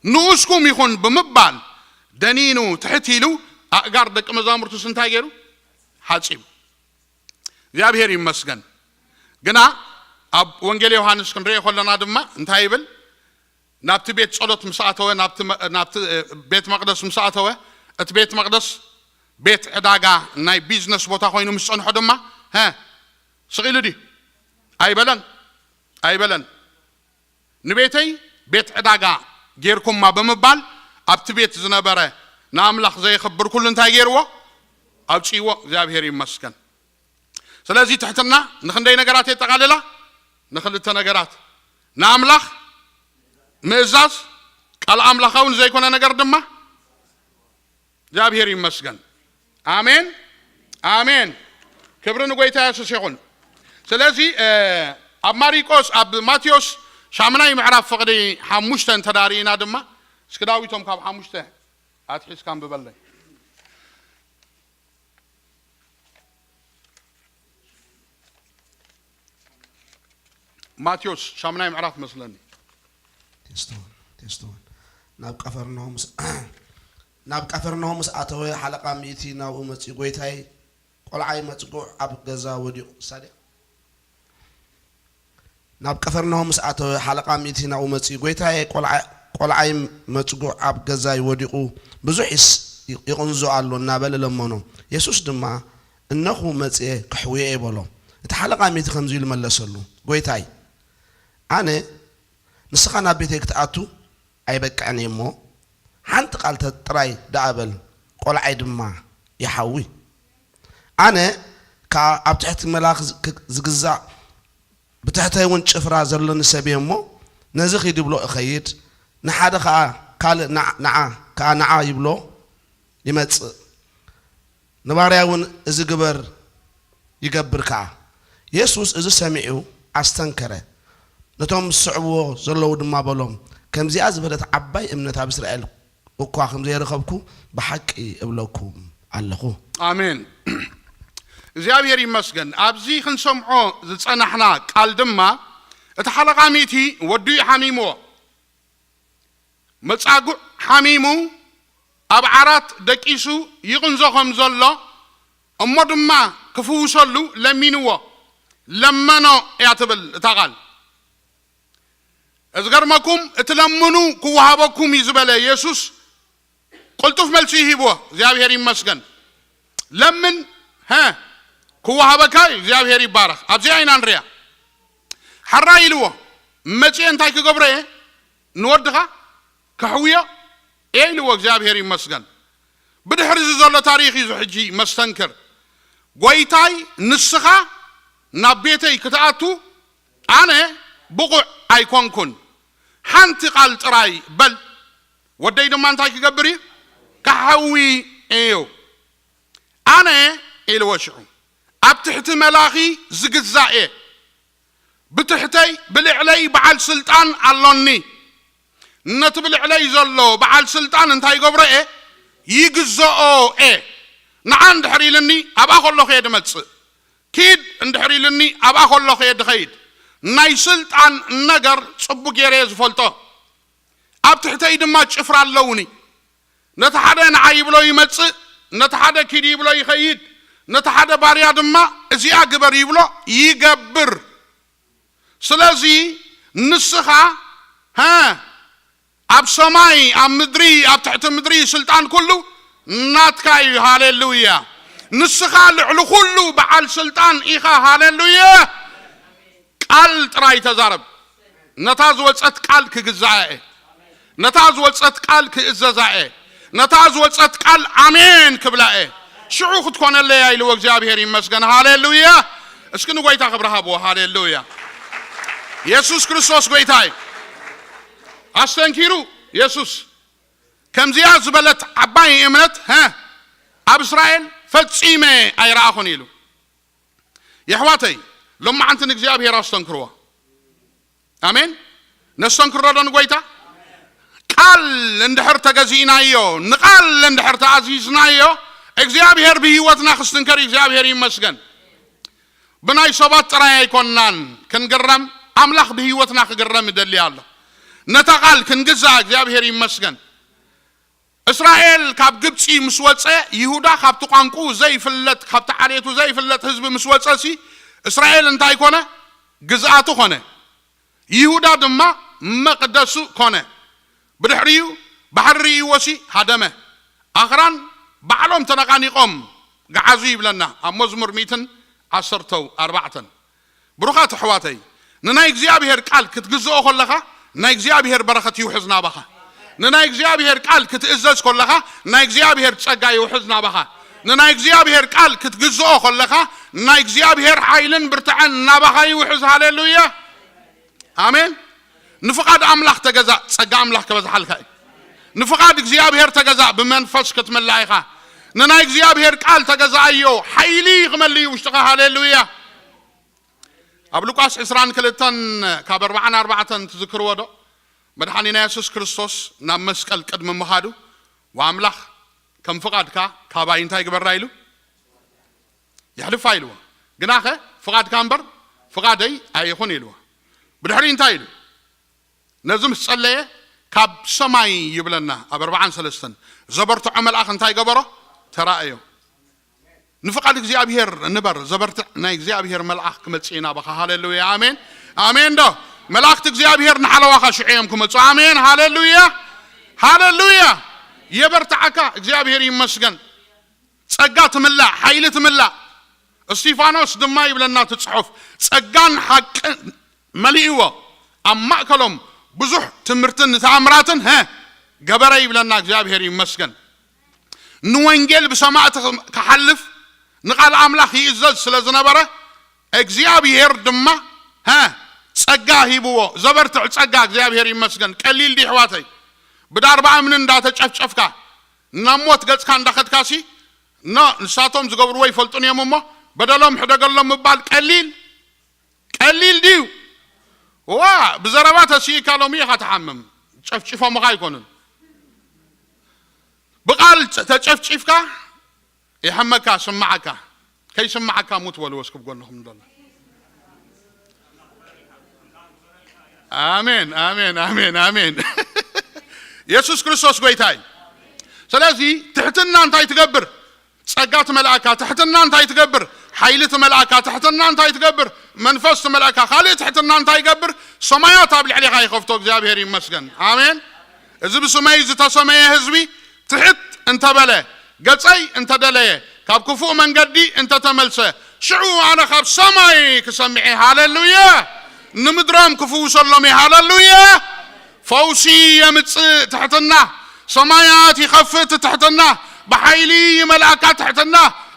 ንኡስኩም ይኹን ብምባል፣ ደኒኑ ትሕት ኢሉ፣ ኣእጋር ደቂ መዛሙርቱስ እንታይ ገይሩ? ሓጺቡ። እግዚኣብሔር ይመስገን። ግና ኣብ ወንጌል ዮሃንስ ክንሪኦ ከለና ድማ እንታይ ይብል? ናብቲ ቤት ጸሎት ምስ ኣተወ፣ ናብቲ መ-፣ ናብቲ፣ እ፣ ቤት መቕደስ ምስ ኣተወ፣ እቲ ቤት መቕደስ ቤት ዕዳጋ፣ ናይ ቢዝነስ ቦታ ኮይኑ ምስ ጸንሖ ድማ፣ ሀ፣ ስቕ ኢሉ ድዩ? ኣይበለን፣ ኣይበለን። "ንቤተይ ቤት ዕዳጋ ጌርኩማ" ብምባል ኣብቲ ቤት ዝነበረ ንኣምላኽ ዘየኽብር ኩሉ እንታይ ገይርዎ? ኣውጽእዎ። እግዚኣብሔር ይመስገን። ስለዚ ትሕትና ንኽንደይ ነገራት የጠቓልላ? ንኽልተ ነገራት። ንኣምላኽ ምእዛዝ፣ ቃል ኣምላኻዊ ንዘይኮነ ነገር ድማ እግዚኣብሔር ይመስገን። ኣሜን፣ ኣሜን። ክብሪ ንጎይታ የሱስ ይኹን። ስለዚ፣ እ፣ ኣብ ማሪቆስ፣ ኣብ ማቴዎስ ሻምናይ ምዕራፍ ፍቕዲ ሓሙሽተ እንተዳሪእና ድማ፣ እስኪ ዳዊቶም ካብ ሓሙሽተ ኣትሒዝካ ኣንብበለይ። ማቴዎስ ሻምናይ ምዕራፍ መስለኒ። ቴስቶን፣ ቴስቶን። ናብ ቀፈርናሆም ምስ-፣ ናብ ቀፈርናሆም ምስ ኣተወ፣ ሓለቓ ሚእቲ ናብኡ መጺኡ፣ "ጎይታይ፣ ቆልዓይ መጽጉዕ ኣብ ገዛ ወዲቑ ሳድያ?" ናብ ቀፈርናሆም ምስ ኣተወ፣ ሓለቓ ሚእቲ ናብኡ መጺኡ፣ "ጎይታየ፣ ቆልዓ-፣ ቆልዓይ መጽጉዕ ኣብ ገዛይ ወዲቑ ብዙሕ ይስ-፣ ይቕንዞ ኣሎ" እናበለ ለመኖ። የሱስ ድማ፣ "እነኹ መጺኤ ከሕውዮ እየ" በሎ። እቲ ሓለቓ ሚእቲ ከምዚ ኢሉ መለሰሉ፣ "ጎይታይ፣ ኣነ ንስኻ ናብ ቤተይ ክትኣቱ ኣይበቅዕን እየ እሞ፣ ሓንቲ ቃል ተ-፣ ጥራይ ደኣ በል፣ ቆልዓይ ድማ ይሓዊ። ኣነ ከኣ ኣብ ትሕቲ መላኺ ዝ-፣ ክ-፣ ዝግዛእ፣ ብትሕተይ እውን ጭፍራ ዘለኒ ሰብ እየ እሞ፣ ነዚ ኺድ ይብሎ እኸይድ፣ ንሓደ ኸኣ ካልእ ንዓ-፣ ንዓ ከኣ ንዓ ይብሎ ይመጽእ፣ ንባርያ እውን እዚ ግበር ይገብር ከኣ።" የሱስ እዚ ሰሚዑ ኣስተንከረ። ነቶም ዝስዕብዎ ዘለዉ ድማ በሎም፣ "ከምዚኣ ዝበለት ዓባይ እምነት ኣብ እስራኤል እኳ ከም ዘይረኸብኩ ብሓቂ እብለኩም ኣለኹ።" ኣሜን። እግዚኣብሔር ይመስገን። ኣብዚ ክንሰምዖ ዝጸናሕና ቃል ድማ፣ እቲ ሓለቓ ሚእቲ ወዱ እዩ ሓሚምዎ። መጻጉዕ ሓሚሙ ኣብ ዓራት ደቂሱ ይቕንዞ ከም ዘሎ፣ እሞ ድማ ክፍውሰሉ ለሚንዎ፣ ለመኖ እያ ትብል እታ ቃል። ዝገርመኩም፣ "እትለምኑ ክወሃበኩም እዩ" ዝበለ የሱስ ቅልጡፍ መልሲ ይሂብዎ። እግዚኣብሔር ይመስገን። ለምን፣ ሀ፣ ክወሃበካ እዩ። እግዚኣብሔር ይባረኽ። ኣብዚኣ ኢና ንሪኣ። ሕራይ ኢልዎ፣ "መጺኤ እንታይ ክገብሮ እየ? ንወድኻ ከሕውዮ እየ" ኢልዎ። እግዚኣብሔር ይመስገን። ብድሕሪ እዚ ዘሎ ታሪኽ እዩ ሕጂ መስተንክር። "ጎይታይ፣ ንስኻ ናብ ቤተይ ክትኣቱ ኣነ ብቑዕ ኣይኮንኩን። ሓንቲ ቃል ጥራይ በል፣ ወደይ ድማ እንታይ ክገብር እዩ? ክሓዊ እዩ። ኣነ" ኢልዎ ሽዑ፣ "ኣብ ትሕቲ መላኺ ዝግዛእ እየ። ብትሕተይ፣ ብልዕለይ በዓል ስልጣን ኣሎኒ። ነቲ ብልዕለይ ዘሎ በዓል ስልጣን እንታይ ይገብሮ እየ? ይግዝኦ እየ። ንዓ እንድሕር ኢልኒ፣ ኣብኣ ከለኹ እየ ድመጽእ። ኪድ እንድሕር ኢልኒ፣ ኣብኣ ከለኹ እየ ድኸይድ። ናይ ስልጣን ነገር ጽቡቕ ገይረ እየ ዝፈልጦ። ኣብ ትሕተይ ድማ ጭፍራ ኣለውኒ። ነቲ ሓደ ንዓ ይብሎ ይመጽእ፣ ነቲ ሓደ ኪድ ይብሎ ይኸይድ፣ ነቲ ሓደ ባርያ ድማ እዚኣ ግበር ይብሎ ይገብር። ስለዚ ንስኻ፣ ሀ፣ ኣብ ሰማይ፣ ኣብ ምድሪ፣ ኣብ ትሕቲ ምድሪ ስልጣን ኩሉ ናትካ እዩ። ሃሌሉያ! ንስኻ ልዕሊ ኩሉ በዓል ስልጣን ኢኻ። ሃሌሉያ! ቃል ጥራይ ተዛረብ። ነታ ዝወጸት ቃል ክግዛኣ እየ። ነታ ዝወጸት ቃል ክእዘዛ እየ። ነታ ዝወጸት ቃል ኣሜን ክብላ እየ። ሽዑ ክትኮነለይ እያ ኢልዎ። እግዚኣብሔር ይመስገን። ሃሌሉያ! እስኪ ንጎይታ ክብሪ ሃብዎ። ሃሌሉያ! የሱስ ክርስቶስ ጎይታ እዩ። ኣስተንኪሩ የሱስ፣ "ከምዚኣ ዝበለት ዓባይ እምነት፣ ሀ፣ ኣብ እስራኤል ፈጺመ ኣይረኣኹን" ኢሉ። የሕዋተይ፣ ሎማዓንቲ ንእግዚኣብሔር ኣስተንክርዎ። ኣሜን። ነስተንክሮ ዶ ንጎይታ? ቃል እንድሕር ተገዚእናዮ፣ ንቃል እንድሕር ተኣዚዝናዮ፣ እግዚኣብሔር ብህይወትና ክስትንከር እዩ። እግዚኣብሔር ይመስገን። ብናይ ሰባት ጥራይ ኣይኮንናን ክንግረም፣ ኣምላኽ ብህይወትና ክግረም ይደሊ ኣሎ። ነታ ቃል ክንግዛእ እግዚኣብሔር ይመስገን። እስራኤል ካብ ግብፂ ምስ ወፀ፣ ይሁዳ ካብቲ ቋንቁኡ ዘይፍለጥ፣ ካብቲ ዓሌቱ ዘይፍለጥ ህዝቢ ምስ ወፀ ሲ፣ እስራኤል እንታይ ኮነ? ግዝኣቱ ኮነ። ይሁዳ ድማ መቕደሱ ኮነ። ብድሕሪኡ ባሕሪ ርእይዎ ሲ ሃደመ። ኣኽራን ባዕሎም ተነቓኒቖም ገዓዙ ይብለና ኣብ መዝሙር ሚእትን ዓሰርተው ኣርባዕተን። ብሩኻት ኣሕዋተይ፣ ንናይ እግዚኣብሔር ቃል ክትግዝኦ ከለኻ፣ ናይ እግዚኣብሔር በረኸት ይውሕዝ ናባኻ። ንናይ እግዚኣብሔር ቃል ክትእዘዝ ከለኻ፣ ናይ እግዚኣብሔር ጸጋ ይውሕዝ ናባኻ። ንናይ እግዚኣብሔር ቃል ክትግዝኦ ከለኻ፣ ናይ እግዚኣብሔር ሓይልን ብርትዐን ናባኻ ይውሕዝ። ሃሌሉያ! ኣሜን። ንፍቓድ ኣምላኽ ተገዛእ፣ ጸጋ ኣምላኽ ከበዝሓልካ እዩ። ንፍቓድ እግዚኣብሔር ተገዛእ፣ ብመንፈስ ክትምላእ ኢኻ። ንናይ እግዚኣብሔር ቃል ተገዛኣዮ፣ ሓይሊ ክመልእ እዩ ውሽጥኻ። ሃሌሉያ! ኣብ ሉቃስ ዕስራን ክልተን ካብ ኣርባዓን ኣርባዕተን ትዝክርዎ ዶ? መድሓኒና የሱስ ክርስቶስ ናብ መስቀል ቅድሚ ምኻዱ፣ "ወኣምላኽ፣ ከም ፍቓድካ ካባይ እንታይ ግበራ?" ኢሉ፣ "የሕልፋ" ኢልዎ። ግናኸ፣ "ፍቓድካ እምበር ፍቓደይ ኣይኹን" ኢልዎ። ብድሕሪ እንታይ ኢሉ? ነዚ ምስ ጸለየ፣ ካብ ሰማይ ይብለና ኣብ ኣርባዓን ሰለስተን፣ ዘበርትዖ መልኣኽ እንታይ ገበሮ? ተራእዮ። ንፍቓድ እግዚኣብሔር ንበር፣ ዘበርትዕ ናይ እግዚኣብሔር መልኣኽ ክመጽእ እዩ ናባኻ። ሃሌሉያ፣ ኣሜን፣ ኣሜን ዶ? መላእኽቲ እግዚኣብሔር ንሓለዋኻ ሽዑ እዮም ክመጹ። ኣሜን፣ ሃሌሉያ፣ ሃሌሉያ። የበርትዓካ፣ እግዚኣብሔር ይመስገን። ጸጋ ትምላእ፣ ሓይሊ ትምላእ። እስጢፋኖስ ድማ ይብለና እቲ ጽሑፍ፣ "ጸጋን ሓቅን መሊእዎ፣ ኣብ ማእከሎም ብዙሕ ትምህርትን ተኣምራትን፣ ሀ፣ ገበረ" ይብለና። እግዚኣብሔር ይመስገን። ንወንጌል ብሰማዕቲ ክሓልፍ ንቓል ኣምላኽ ይእዘዝ ስለ ዝነበረ፣ እግዚኣብሔር ድማ፣ ሀ፣ ጸጋ ሂብዎ። ዘበርትዕ ጸጋ፣ እግዚኣብሔር ይመስገን። ቀሊል ድዩ ኣሕዋተይ? ብዳርባ እምኒ እንዳተጨፍጨፍካ፣ ናብ ሞት ገጽካ እንዳኸድካሲ፣ ኖ፣ ንሳቶም ዝገብርዎ ይፈልጡን እዮም እሞ፣ በደሎም ሕደገሎም ምባል ቀሊል፣ ቀሊል ድዩ? ዋ፣ ብዘረባ ተሲእካ ሎሚ ኢኻ ትሓምም። ጨፍጭፎምኻ ኣይኮኑን። ብቓል ተ-፣ ተጨፍጪፍካ፣ ይሐመካ፣ ስማዓካ። ከይስማዓካ ሙት በልዎ እስኪ ብጎንኹም ዘሎ። ኣሜን፣ ኣሜን፣ ኣሜን፣ ኣሜን። የሱስ ክርስቶስ ጎይታ እዩ። ስለዚ ትሕትና እንታይ ትገብር? ጸጋ ትመልኣካ። ትሕትና እንታይ ትገብር? ሓይሊ ትመልኣካ። ትሕትና እንታይ ትገብር? መንፈስ ትመልኣካ። ካልእ ትሕትና እንታይ ይገብር? ሰማያት ኣብ ልዕሌኻ ይኸፍቶ። እግዚኣብሔር ይመስገን። ኣሜን። እዚ ብስመይ ዝተሰመየ ህዝቢ ትሕት እንተበለ፣ ገጸይ እንተደለየ፣ ካብ ክፉእ መንገዲ እንተተመልሰ፣ ሽዑ ኣነ ካብ ሰማይ ክሰምዕ እየ። ሃሌሉያ! ንምድሮም ክፍውሰሎም እየ። ሃሌሉያ! ፈውሲ የምጽእ ትሕትና፣ ሰማያት ይኸፍት ትሕትና፣ ብሓይሊ ይመልኣካ ትሕትና፣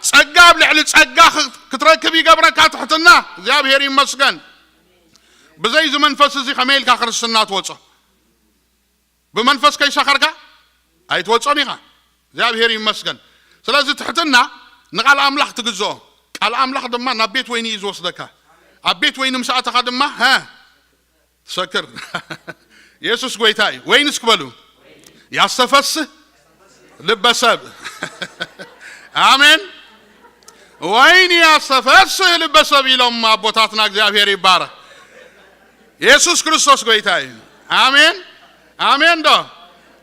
ጸጋ ኣብ ልዕሊ ጸጋ ኽ-፣ ክትረክብ ይገብረካ ትሕትና። እግዚኣብሔር ይመስገን። ብዘይ እዚ መንፈስ እዚ ከመይ ኢልካ ክርስትና ትወጾ? ብመንፈስ ከይሰኸርካ ኣይትወጾን ኢኻ። እግዚኣብሔር ይመስገን። ስለዚ ትሕትና ንቓል ኣምላኽ ትግዝኦ፣ ቃል ኣምላኽ ድማ ናብ ቤት ወይኒ እዩ ዝወስደካ። ኣብ ቤት ወይኒ ምስ ኣተኻ ድማ፣ ሀ፣ ትሰክር። የሱስ ጎይታ እዩ። ወይን እስኪ በሉ። "ያስተፈስህ ልበ ሰብ." ኣሜን። "ወይን ያስተፈስህ ልበ ሰብ" ኢሎም ኣቦታትና፣ እግዚኣብሔር ይባረክ። የሱስ ክርስቶስ ጎይታ እዩ። ኣሜን፣ ኣሜን ዶ?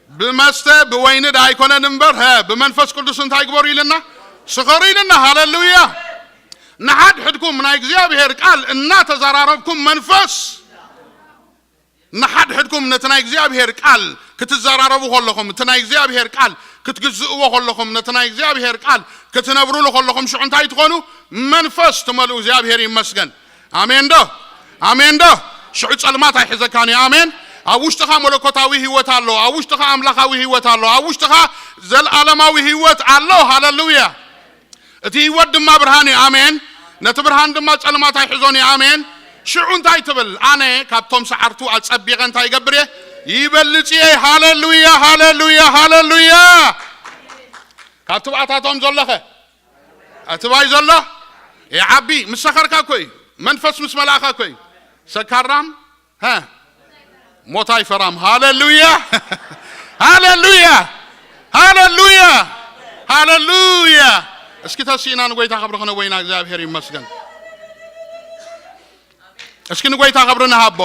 "ብመስተ ብወይኒ ዳ ኣይኮነን እምበር፣ ሀ፣ ብመንፈስ ቅዱስ እንታይ ግበሩ?" ኢልና፣ "ስኸሩ" ኢልና። ሃሌሉያ። ንሓድሕድኩም ናይ እግዚኣብሔር ቃል እናተዘራረብኩም መንፈስ፣ ንሓድሕድኩም ነቲ ናይ እግዚኣብሔር ቃል ክትዘራረቡ ከለኹም፣ እቲ ናይ እግዚኣብሔር ቃል ክትግዝእዎ ከለኹም፣ ነቲ ናይ እግዚኣብሔር ቃል ክትነብሩሉ ከለኹም፣ ሽዑ እንታይ ትኾኑ? መንፈስ ትመልኡ። እግዚኣብሔር ይመስገን። ኣሜን ዶ? ኣሜን ዶ? ሽዑ ጸልማት ኣይሕዘካን እዩ። ኣሜን። ኣብ ውሽጥኻ መለኮታዊ ህይወት ኣሎ። ኣብ ውሽጥኻ ኣምላኻዊ ህይወት ኣሎ። ኣብ ውሽጥኻ ዘለኣለማዊ ህይወት ኣሎ። ሃሌሉያ። እቲ ህይወት ድማ ብርሃን እዩ። ኣሜን። ነቲ ብርሃን ድማ ጸልማት ኣይሕዞን እዩ። ኣሜን። ሽዑ እንታይ ትብል? ኣነ ካብቶም ሰዓርቱ ኣጸቢቐ እንታይ ይገብር እየ? ይበልጽ እየ። ሃሌሉያ፣ ሃሌሉያ፣ ሃሌሉያ። ካብ ትብኣታቶም ዘሎኸ? እቲ ባይ ዘሎ ይዓቢ። ምስ ሰኸርካ እኮ እዩ። መንፈስ ምስ መላእካ እኮ እዩ። ሰካራም፣ ሀ፣ ሞት ኣይፈራም። ሃሌሉያ፣ ሃሌሉያ፣ ሃሌሉያ፣ ሃሌሉያ። እስኪ ተሲእና ንጎይታ ክብሪ ክነወይና። እግዚኣብሔር ይመስገን። እስኪ ንጎይታ ክብሪ ንሃቦ።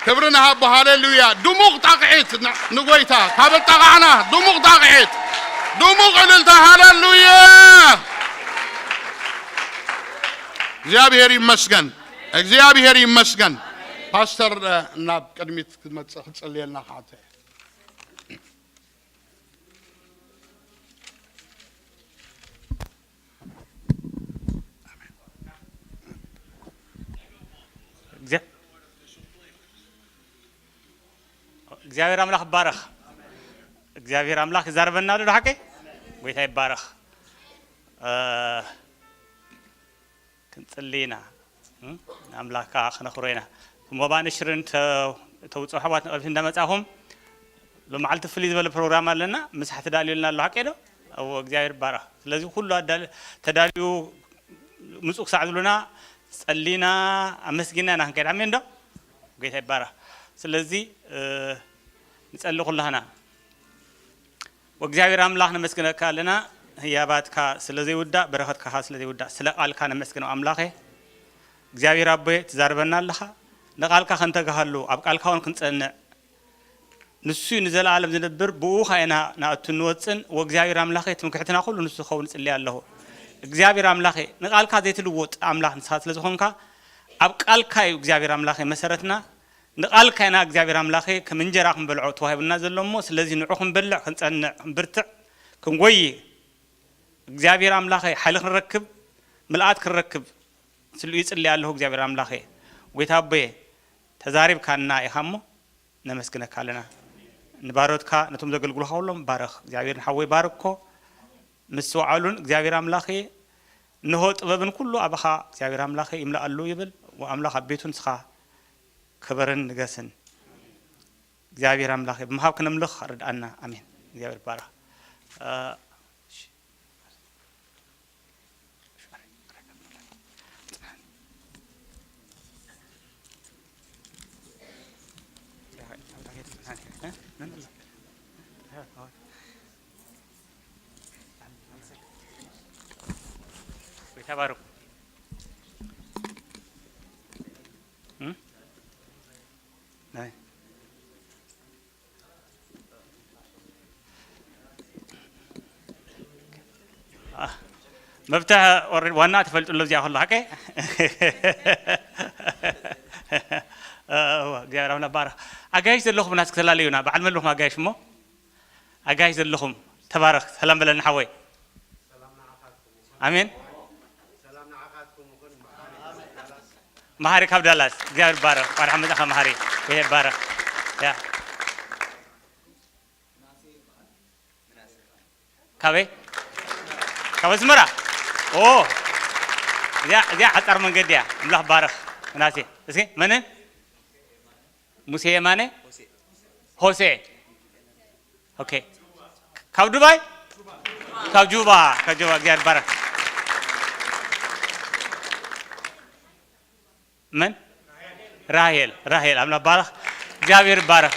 ክብሪ ንሃቦ። ሃሌሉያ። ድሙቕ ጣቕዒት ን-፣ ንጎይታ። ካብ ኣጣቓዕና ድሙቕ ጣቕዒት፣ ድሙቕ እልልታ። ሃሌሉያ። እግዚኣብሔር ይመስገን። እግዚኣብሔር ይመስገን። ፓስተር፣ እ፣ ናብ ቅድሚት ክትመጽእ ክትጸልየልና ክሓቶ እየ። እግዚኣብሔር ኣምላኽ ይባረኽ። እግዚኣብሔር ኣምላኽ ይዛረበና ኣሎ። ዶ ሓቂ? ጎይታ ይባረኽ። እ፣ ክንጽሊ ኢና። እም፣ ንኣምላኽ ከዓ ክነኽብሮ ኢና። እሞ ባንሽርን ተ-፣ ተውፅኦ ኣሕዋት ንቕድሚት እንዳመጻኹም፣ ሎማዓልቲ ፍልይ ዝበለ ፕሮግራም ኣለና። ምሳሕ ተዳልዩልና ኣሎ። ሓቂ ዶ? እዎ፣ እግዚኣብሔር ይባረኽ። ስለዚ ኩሉ ኣዳል-፣ ተዳልዩ ምጹ ክሳዕ ዝብሉና ጸሊና ኣመስጊና ኢና ክንከይድ። ኣሜን ዶ? ጎይታ ይባረኽ። ስለዚ፣ እ፣ ንጸሊ ኩላህና። ወእግዚኣብሔር ኣምላኽ ነመስግነካ ኣለና። ህያባትካ ስለ ዘይውዳእ፣ በረኸትካ ስለ ዘይውዳእ፣ ስለ ቃልካ ነመስግነው ኣምላኸ። እግዚኣብሔር ኣቦየ ትዛርበና ኣለኻ። ንቃልካ ክንተግሃሉ፣ ኣብ ቃልካ እውን ክንጸንዕ፣ ንሱ እዩ ንዘለኣለም ዝነብር፣ ብኡ ኸኣ ኢና ንኣቱን ንወጽን። ወእግዚኣብሔር ኣምላኸ ትምክሕትና ኩሉ ንሱ ክኸውን እጽሊ ኣለኹ። እግዚኣብሔር ኣምላኸ ንቃልካ ዘይትልወጥ ኣምላኽ ንስኻ ስለ ዝኾንካ፣ ኣብ ቃልካ እዩ እግዚኣብሔር ኣምላኸ መሰረትና። ንቃልካ ኢና እግዚኣብሔር ኣምላኸ ከም እንጀራ ክንበልዖ ተዋሂቡና ዘሎ እሞ፣ ስለዚ ንዑ ክንበልዕ፣ ክንጸንዕ፣ ክንብርትዕ፣ ክንጎይ፣ እግዚኣብሔር ኣምላኸ ሓይሊ ክንረክብ፣ ምልኣት ክንረክብ ስሉ ይጽሊ ኣለኹ። እግዚኣብሔር ኣምላኸ፣ ጎይታ ኣቦየ፣ ተዛሪብካና ኢኻ እሞ ነመስግነካ ኣለና። ንባሮትካ ነቶም ዘገልግሉኻ ኩሎም ባረኽ። እግዚኣብሔር ንሓወይ ባርኮ፣ ምስ ወዓሉን እግዚኣብሔር ኣምላኸ፣ እንሆ ጥበብን ኩሉ ኣባኻ እግዚኣብሔር ኣምላኸ ይምልኣሉ ይብል። ወኣምላኽ ኣብ ቤቱ ንስኻ ክበርን ንገስን። እግዚኣብሔር ኣምላኸ፣ ብምሃብ ክነምልኽ ርድኣና። ኣሜን። እግዚኣብሔር ይባረኽ። እ፣ ተባረኩ። እም? ናይ አ፣ መብትሕ ኦልሬዲ ዋና ተፈልጡ ኣሎ እዚኣ ከሎ ሓቀ። እዋ፣ እግዚኣብሔር ኣምላኽ ባረኽ። ኣጋይሽ ዘለኹም ናስ ክተላለዩና፣ በዓል መለኹም ኣጋይሽ እሞ፣ ኣጋይሽ ዘለኹም ተባረኽ። ሰላም በለና ሓወይ። ኣሜን። መሃሪ ካብ ዳላስ፣ እግዚኣብሔር ይባረኽ። እንኳን ደሓን መጻኻ መሃሪ። እግዚኣብሔር ይባረኽ። ያ። ካበይ? ካብ ኣስመራ። ኦ። እዚኣ፣ እዚኣ ሓጻር መንገዲ እያ። ኣምላኽ ባረኽ። ምናሴ። እስኪ መንን? ሙሴ የማነ? ሆሴ። ኦኬ። ካብ ዱባይ? ካብ ጁባ፣ ካብ ጁባ። እግዚኣብሔር ይባረኽ። መን? ራሄል፣ ራሄል። ኣምላኽ ባረኽ። እግዚኣብሔር ይባረኽ።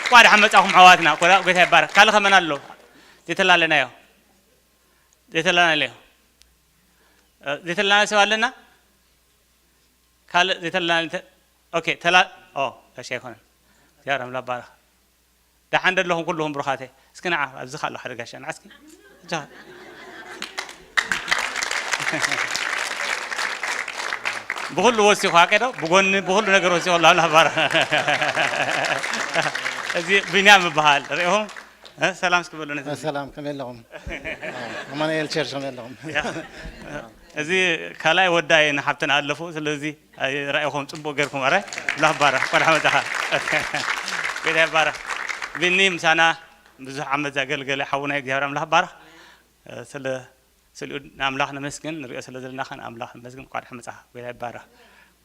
እንኳዕ ደሓን መጻኹም ኣሕዋትና። ጎይታ ይባረኽ። ካልእ ከመን ኣሎ? ዘይተላለናዮ። ዘይተላለናዮ። እ፣ ዘይተላለናዮ ሰብ ኣለና? ካልእ ዘይተለና-፣ ተ-፣ ኦኬ፣ ተላ-፣ ኦ፣ ጋሻ ኣይኮነን። እግዚኣብሔር ኣምላኽ ባርኽ። ደሓን ዶ ኣለኹም ኩልኹም ብሩኻተይ? እስኪ ንዓ፣ ኣብዚ ኻሎ ሓደ ጋሻ፣ ንዓ እስኪ። እጃ። ብኹሉ ወሲኹ፣ ኣቀዶ? ብጎኒ፣ ብኹሉ ነገር ወሲኹ ኣሎ፣ ኣምላኽ ባርኽ። እዚ ቢንያም ይበሃል፣ ርኢኹም? እ፣ ሰላም እስኪ በሉ ነዚ። እ፣ ሰላም፣ ከመይ ኣለኹም? ኣዎ፣ ኣማኑኤል ቸርች ከመይ ኣለኹም? ያ። እዚ ካልኣይ ወዳይ ንሓብትና ኣለፉ፣ ስለዚ ኣይረኣይኹም፣ ጽቡቕ ጌርኩም። ኣረ፣ ኣምላኽ ባረኽ፣ እንኳን ደሓን መጻኻ። ጌታ ይባረኽ። ቢኒ ምሳና ብዙሕ ዓመት ዘገልገለ ሓውና እዩ፣ እግዚኣብሔር ኣምላኽ ባረኽ። እ፣ ስለ፣ ስለ ንኣምላኽ ነመስግን፣ ንሪኦ ስለ ዘለና ኸን ኣምላኽ ነመስግን። እንኳን ደሓን መጻኻ። ጌታ ይባረኽ።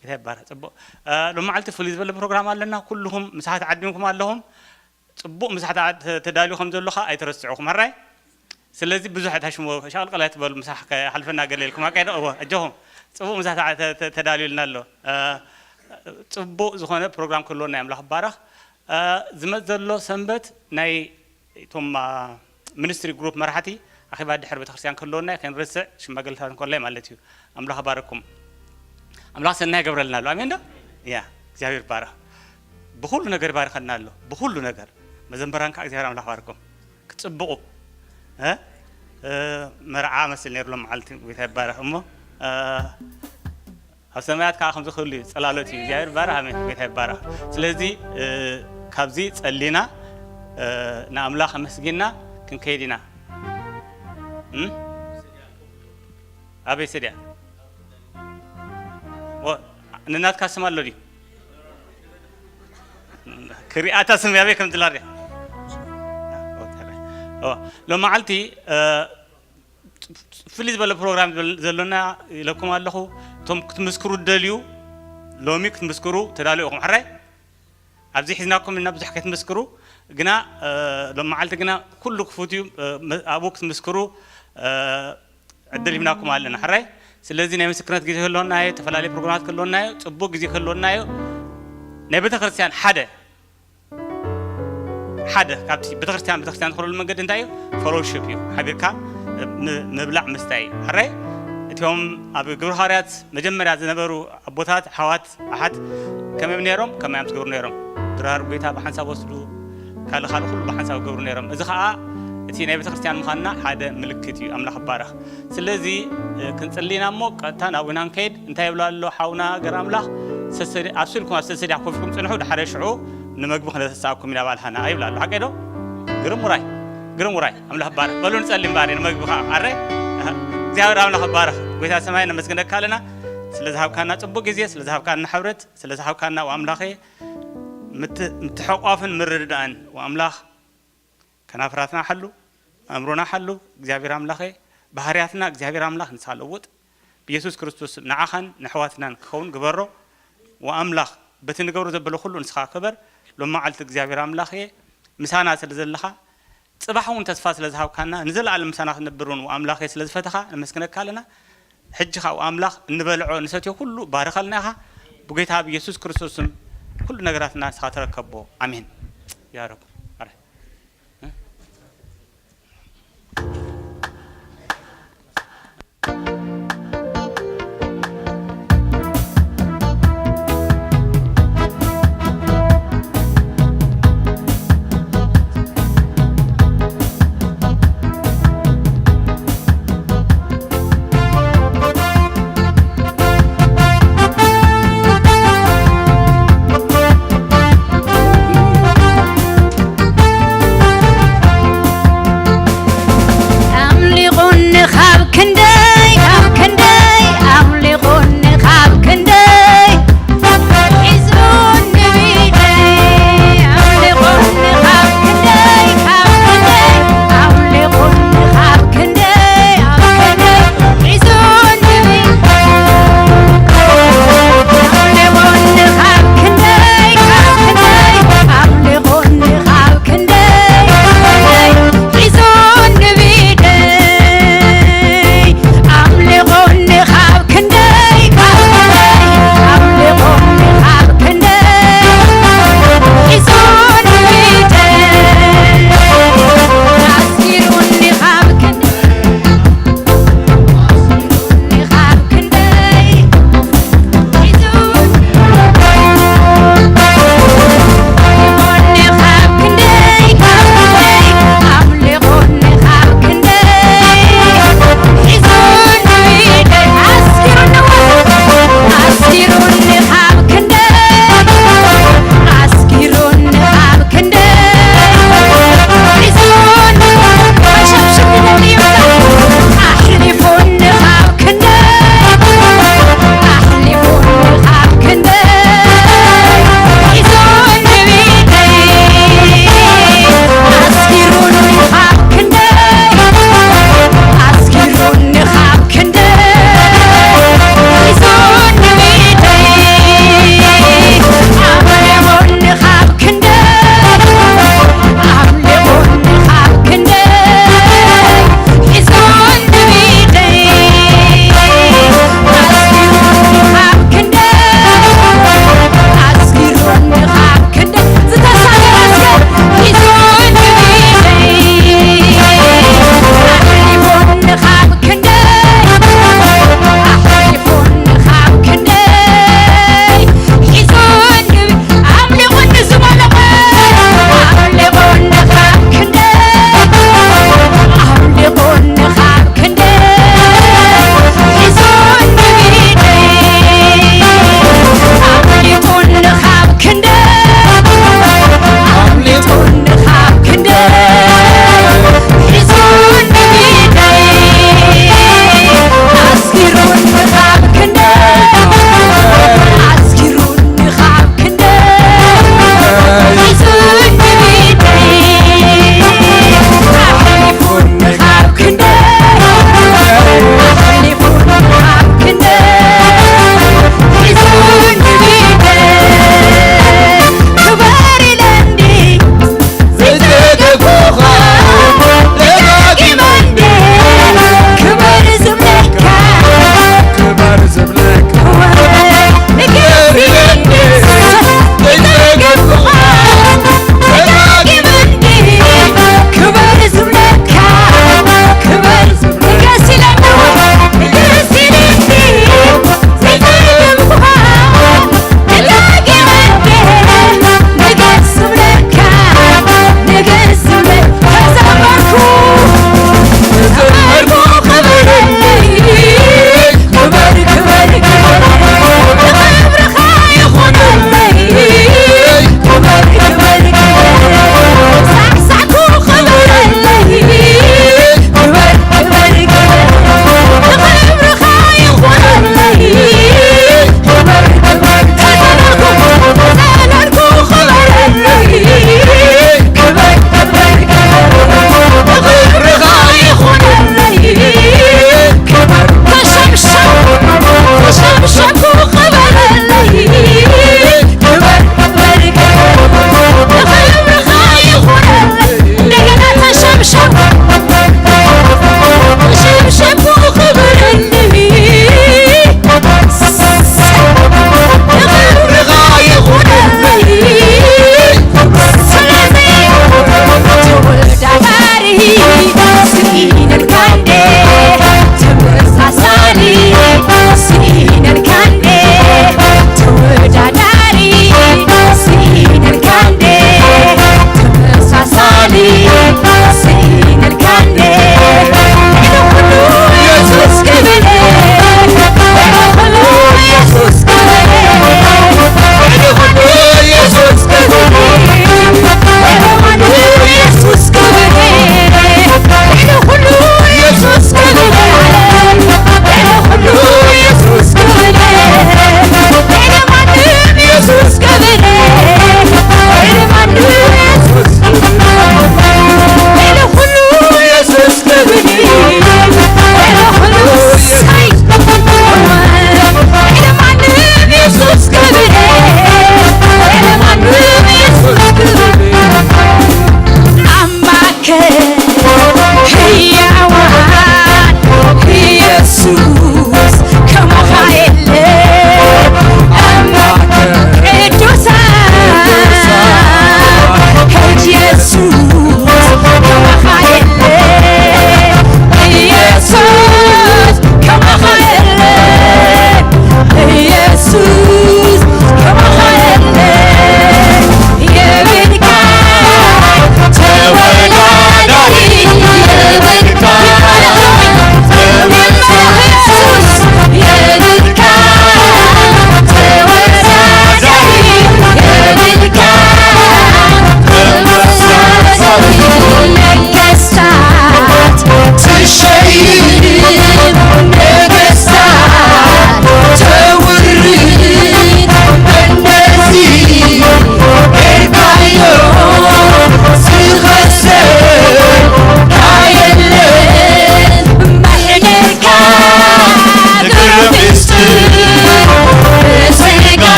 ጌታ ይባረኽ። ጽቡቕ። እ፣ ሎማዓልቲ ፍሉይ ዝበለ ፕሮግራም ኣለና። ኩልኹም ምሳሕ ተዓዲምኩም ኣለኹም። ጽቡቕ ምሳሕ ተዓ-፣ ተ-፣ ተዳልዩ ከም ዘሎ ኸኣ ኣይትረስዑ፣ ክመራይ። ስለዚ ብዙሕ ታሽሞ ሻቕልቀል ኣይትበሉ፣ ምሳሕ ከሓልፈና ገለ ኢልኩም ኣካይዶ። እወ፣ ኣጆኹም። ጽቡቕ ምሳሕ ተዓ-፣ ተ-፣ ተ-፣ ተዳልዩልና ኣሎ። እ፣ ጽቡቕ ዝኾነ ፕሮግራም ክህልወና እዩ፣ ኣምላኽ ይባረኽ። እ፣ ዝመጽእ ዘሎ ሰንበት ናይ እቶም፣ አ፣ ሚኒስትሪ ግሩፕ መራሕቲ ኣኼባ ድሕሪ ቤተክርስትያን ክህልወና እዩ፣ ከይንርስዕ ሽማግለታት እንኮላይ ማለት እዩ። ኣምላኽ ይባርኩም። ኣምላኽ ሰናይ ይገብረልና ኣሎ። ኣሜን ዶ? ያ፣ እግዚኣብሔር ይባረኽ። ብኹሉ ነገር ይባርኸና ኣሎ። ብኹሉ ነገር። መዘምራን ከዓ እግዚኣብሔር ኣምላኽ ይባርኩም። ክጽብቑ። እ? እ፣ መርዓ መስል ነይሩ ሎም መዓልቲ፣ ጎይታ ይባረኽ። እሞ፣ እ፣ ኣብ ሰማያት ከዓ ከምዚ ክህሉ እዩ። ጽላሎት እዩ። እግዚኣብሔር ይባረኽ። ኣሜን። ጎይታ ይባረኽ። ስለዚ፣ እ፣ ካብዚ ጸሊና፣ እ፣ ንኣምላኽ ኣመስጊንና ክንከይድ ኢና። እም? ኣበይ ስድያ? ወ-፣ ንናትካ ስም ኣሎ ድዩ? ኦኬ። ሪኣታ ስም ያበይ ከም ትላር እያ። ሎመዓልቲ ፍልይ ዝበለ ፕሮግራም ዘሎና ኢለኩም ኣለኹ። እቶም ክትምስክሩ ትደልዩ፣ ሎሚ ክትምስክሩ ተዳልዩ ኢኹም። ሕራይ ኣብዚ ሒዝናኩም እና ብዙሕ ከትምስክሩ ግና፣ ሎመዓልቲ ግና ኩሉ ክፉት እዩ። ኣብኡ ክትምስክሩ ዕድል ሂብናኩም ኣለና። ሕራይ ስለዚ ናይ ምስክርነት ግዜ ክህልወናዮ፣ ዝተፈላለዩ ፕሮግራማት ክህልወናዮ፣ ፅቡቅ ግዜ ክህልወናዮ፣ ናይ ቤተክርስትያን ሓደ ሓደ ካብቲ ቤተክርስትያን ቤተክርስትያን ትኸደሉ መንገዲ እንታይ እዩ? ፈሎውሽፕ እዩ። ሓቢርካ ምብላዕ ምስታይ እዩ። ሕራይ እቲኦም ኣብ ግብረ ሃዋርያት መጀመርያ ዝነበሩ ኣቦታት ኣሓዋት ኣሓት ከመይ ነይሮም? ከመይ እዮም ዝገብሩ ነይሮም? ድራር ጎይታ ብሓንሳብ ወስዱ፣ ካልእ ካልእ ኩሉ ብሓንሳብ ገብሩ ነይሮም። እዚ ከዓ እቲ ናይ ቤተክርስትያን ምዃንና ሓደ ምልክት እዩ። ኣምላኽ ይባረኽ። ስለዚ ክንጽሊ ኢና እሞ ቀጥታ ናብ ኢና ንከይድ። እንታይ ይብላ ኣሎ ሓውና ገር ኣምላኽ? ኣብሱ ኢልኩም ኣብ ሰሰዲያ ኮፍ ኢልኩም ጽንሑ፣ ድሓረ ሽዑ ንመግቢ ክነተስኣኩም ኢና ባልሃና ይብላ ኣሎ። ሓቀይ ዶ? ግርም ውራይ፣ ግርም ውራይ። ኣምላኽ ባረኽ። በሉ ንጸሊ እምበኣር ንመግቢ ከዓ ኣረ እግዚኣብሔር ኣምላኽ ባረኽ። ጎይታ ሰማይ ነመስግነካ ኣለና ስለ ዝሃብካና ጽቡቅ ግዜ፣ ስለ ዝሃብካና ሕብረት፣ ስለ ዝሃብካና ኣምላኸ ምትሕቋፍን ምርድዳእን ኣምላኽ ከናፍራትና ሓሉ፣ ኣእምሮና ሓሉ እግዚኣብሔር ኣምላኸ፣ ባህርያትና እግዚኣብሔር ኣምላኽ ንስኻ ለውጥ። ብየሱስ ክርስቶስ ንዓኻን ንኣሕዋትናን ክኸውን ግበሮ። ወኣምላኽ በቲ ንገብሮ ዘበለ ኩሉ ንስኻ ክበር። ሎም መዓልቲ እግዚኣብሔር ኣምላኸ ምሳና ስለ ዘለኻ፣ ጽባሕ እውን ተስፋ ስለ ዝሃብካና፣ ንዘለኣለም ምሳና ክትነብር እውን ኣምላኸ ስለ ዝፈተኻ ነመስግነካ ኣለና። ሕጂ ኻብ ኣምላኽ እንበልዖ ንሰትዮ ኩሉ ባርኸልና ኢኻ። ብጎይታ ብየሱስ ክርስቶስ ስም ኩሉ ነገራትና ንስኻ ተረከቦ። ኣሜን። ያረኩ።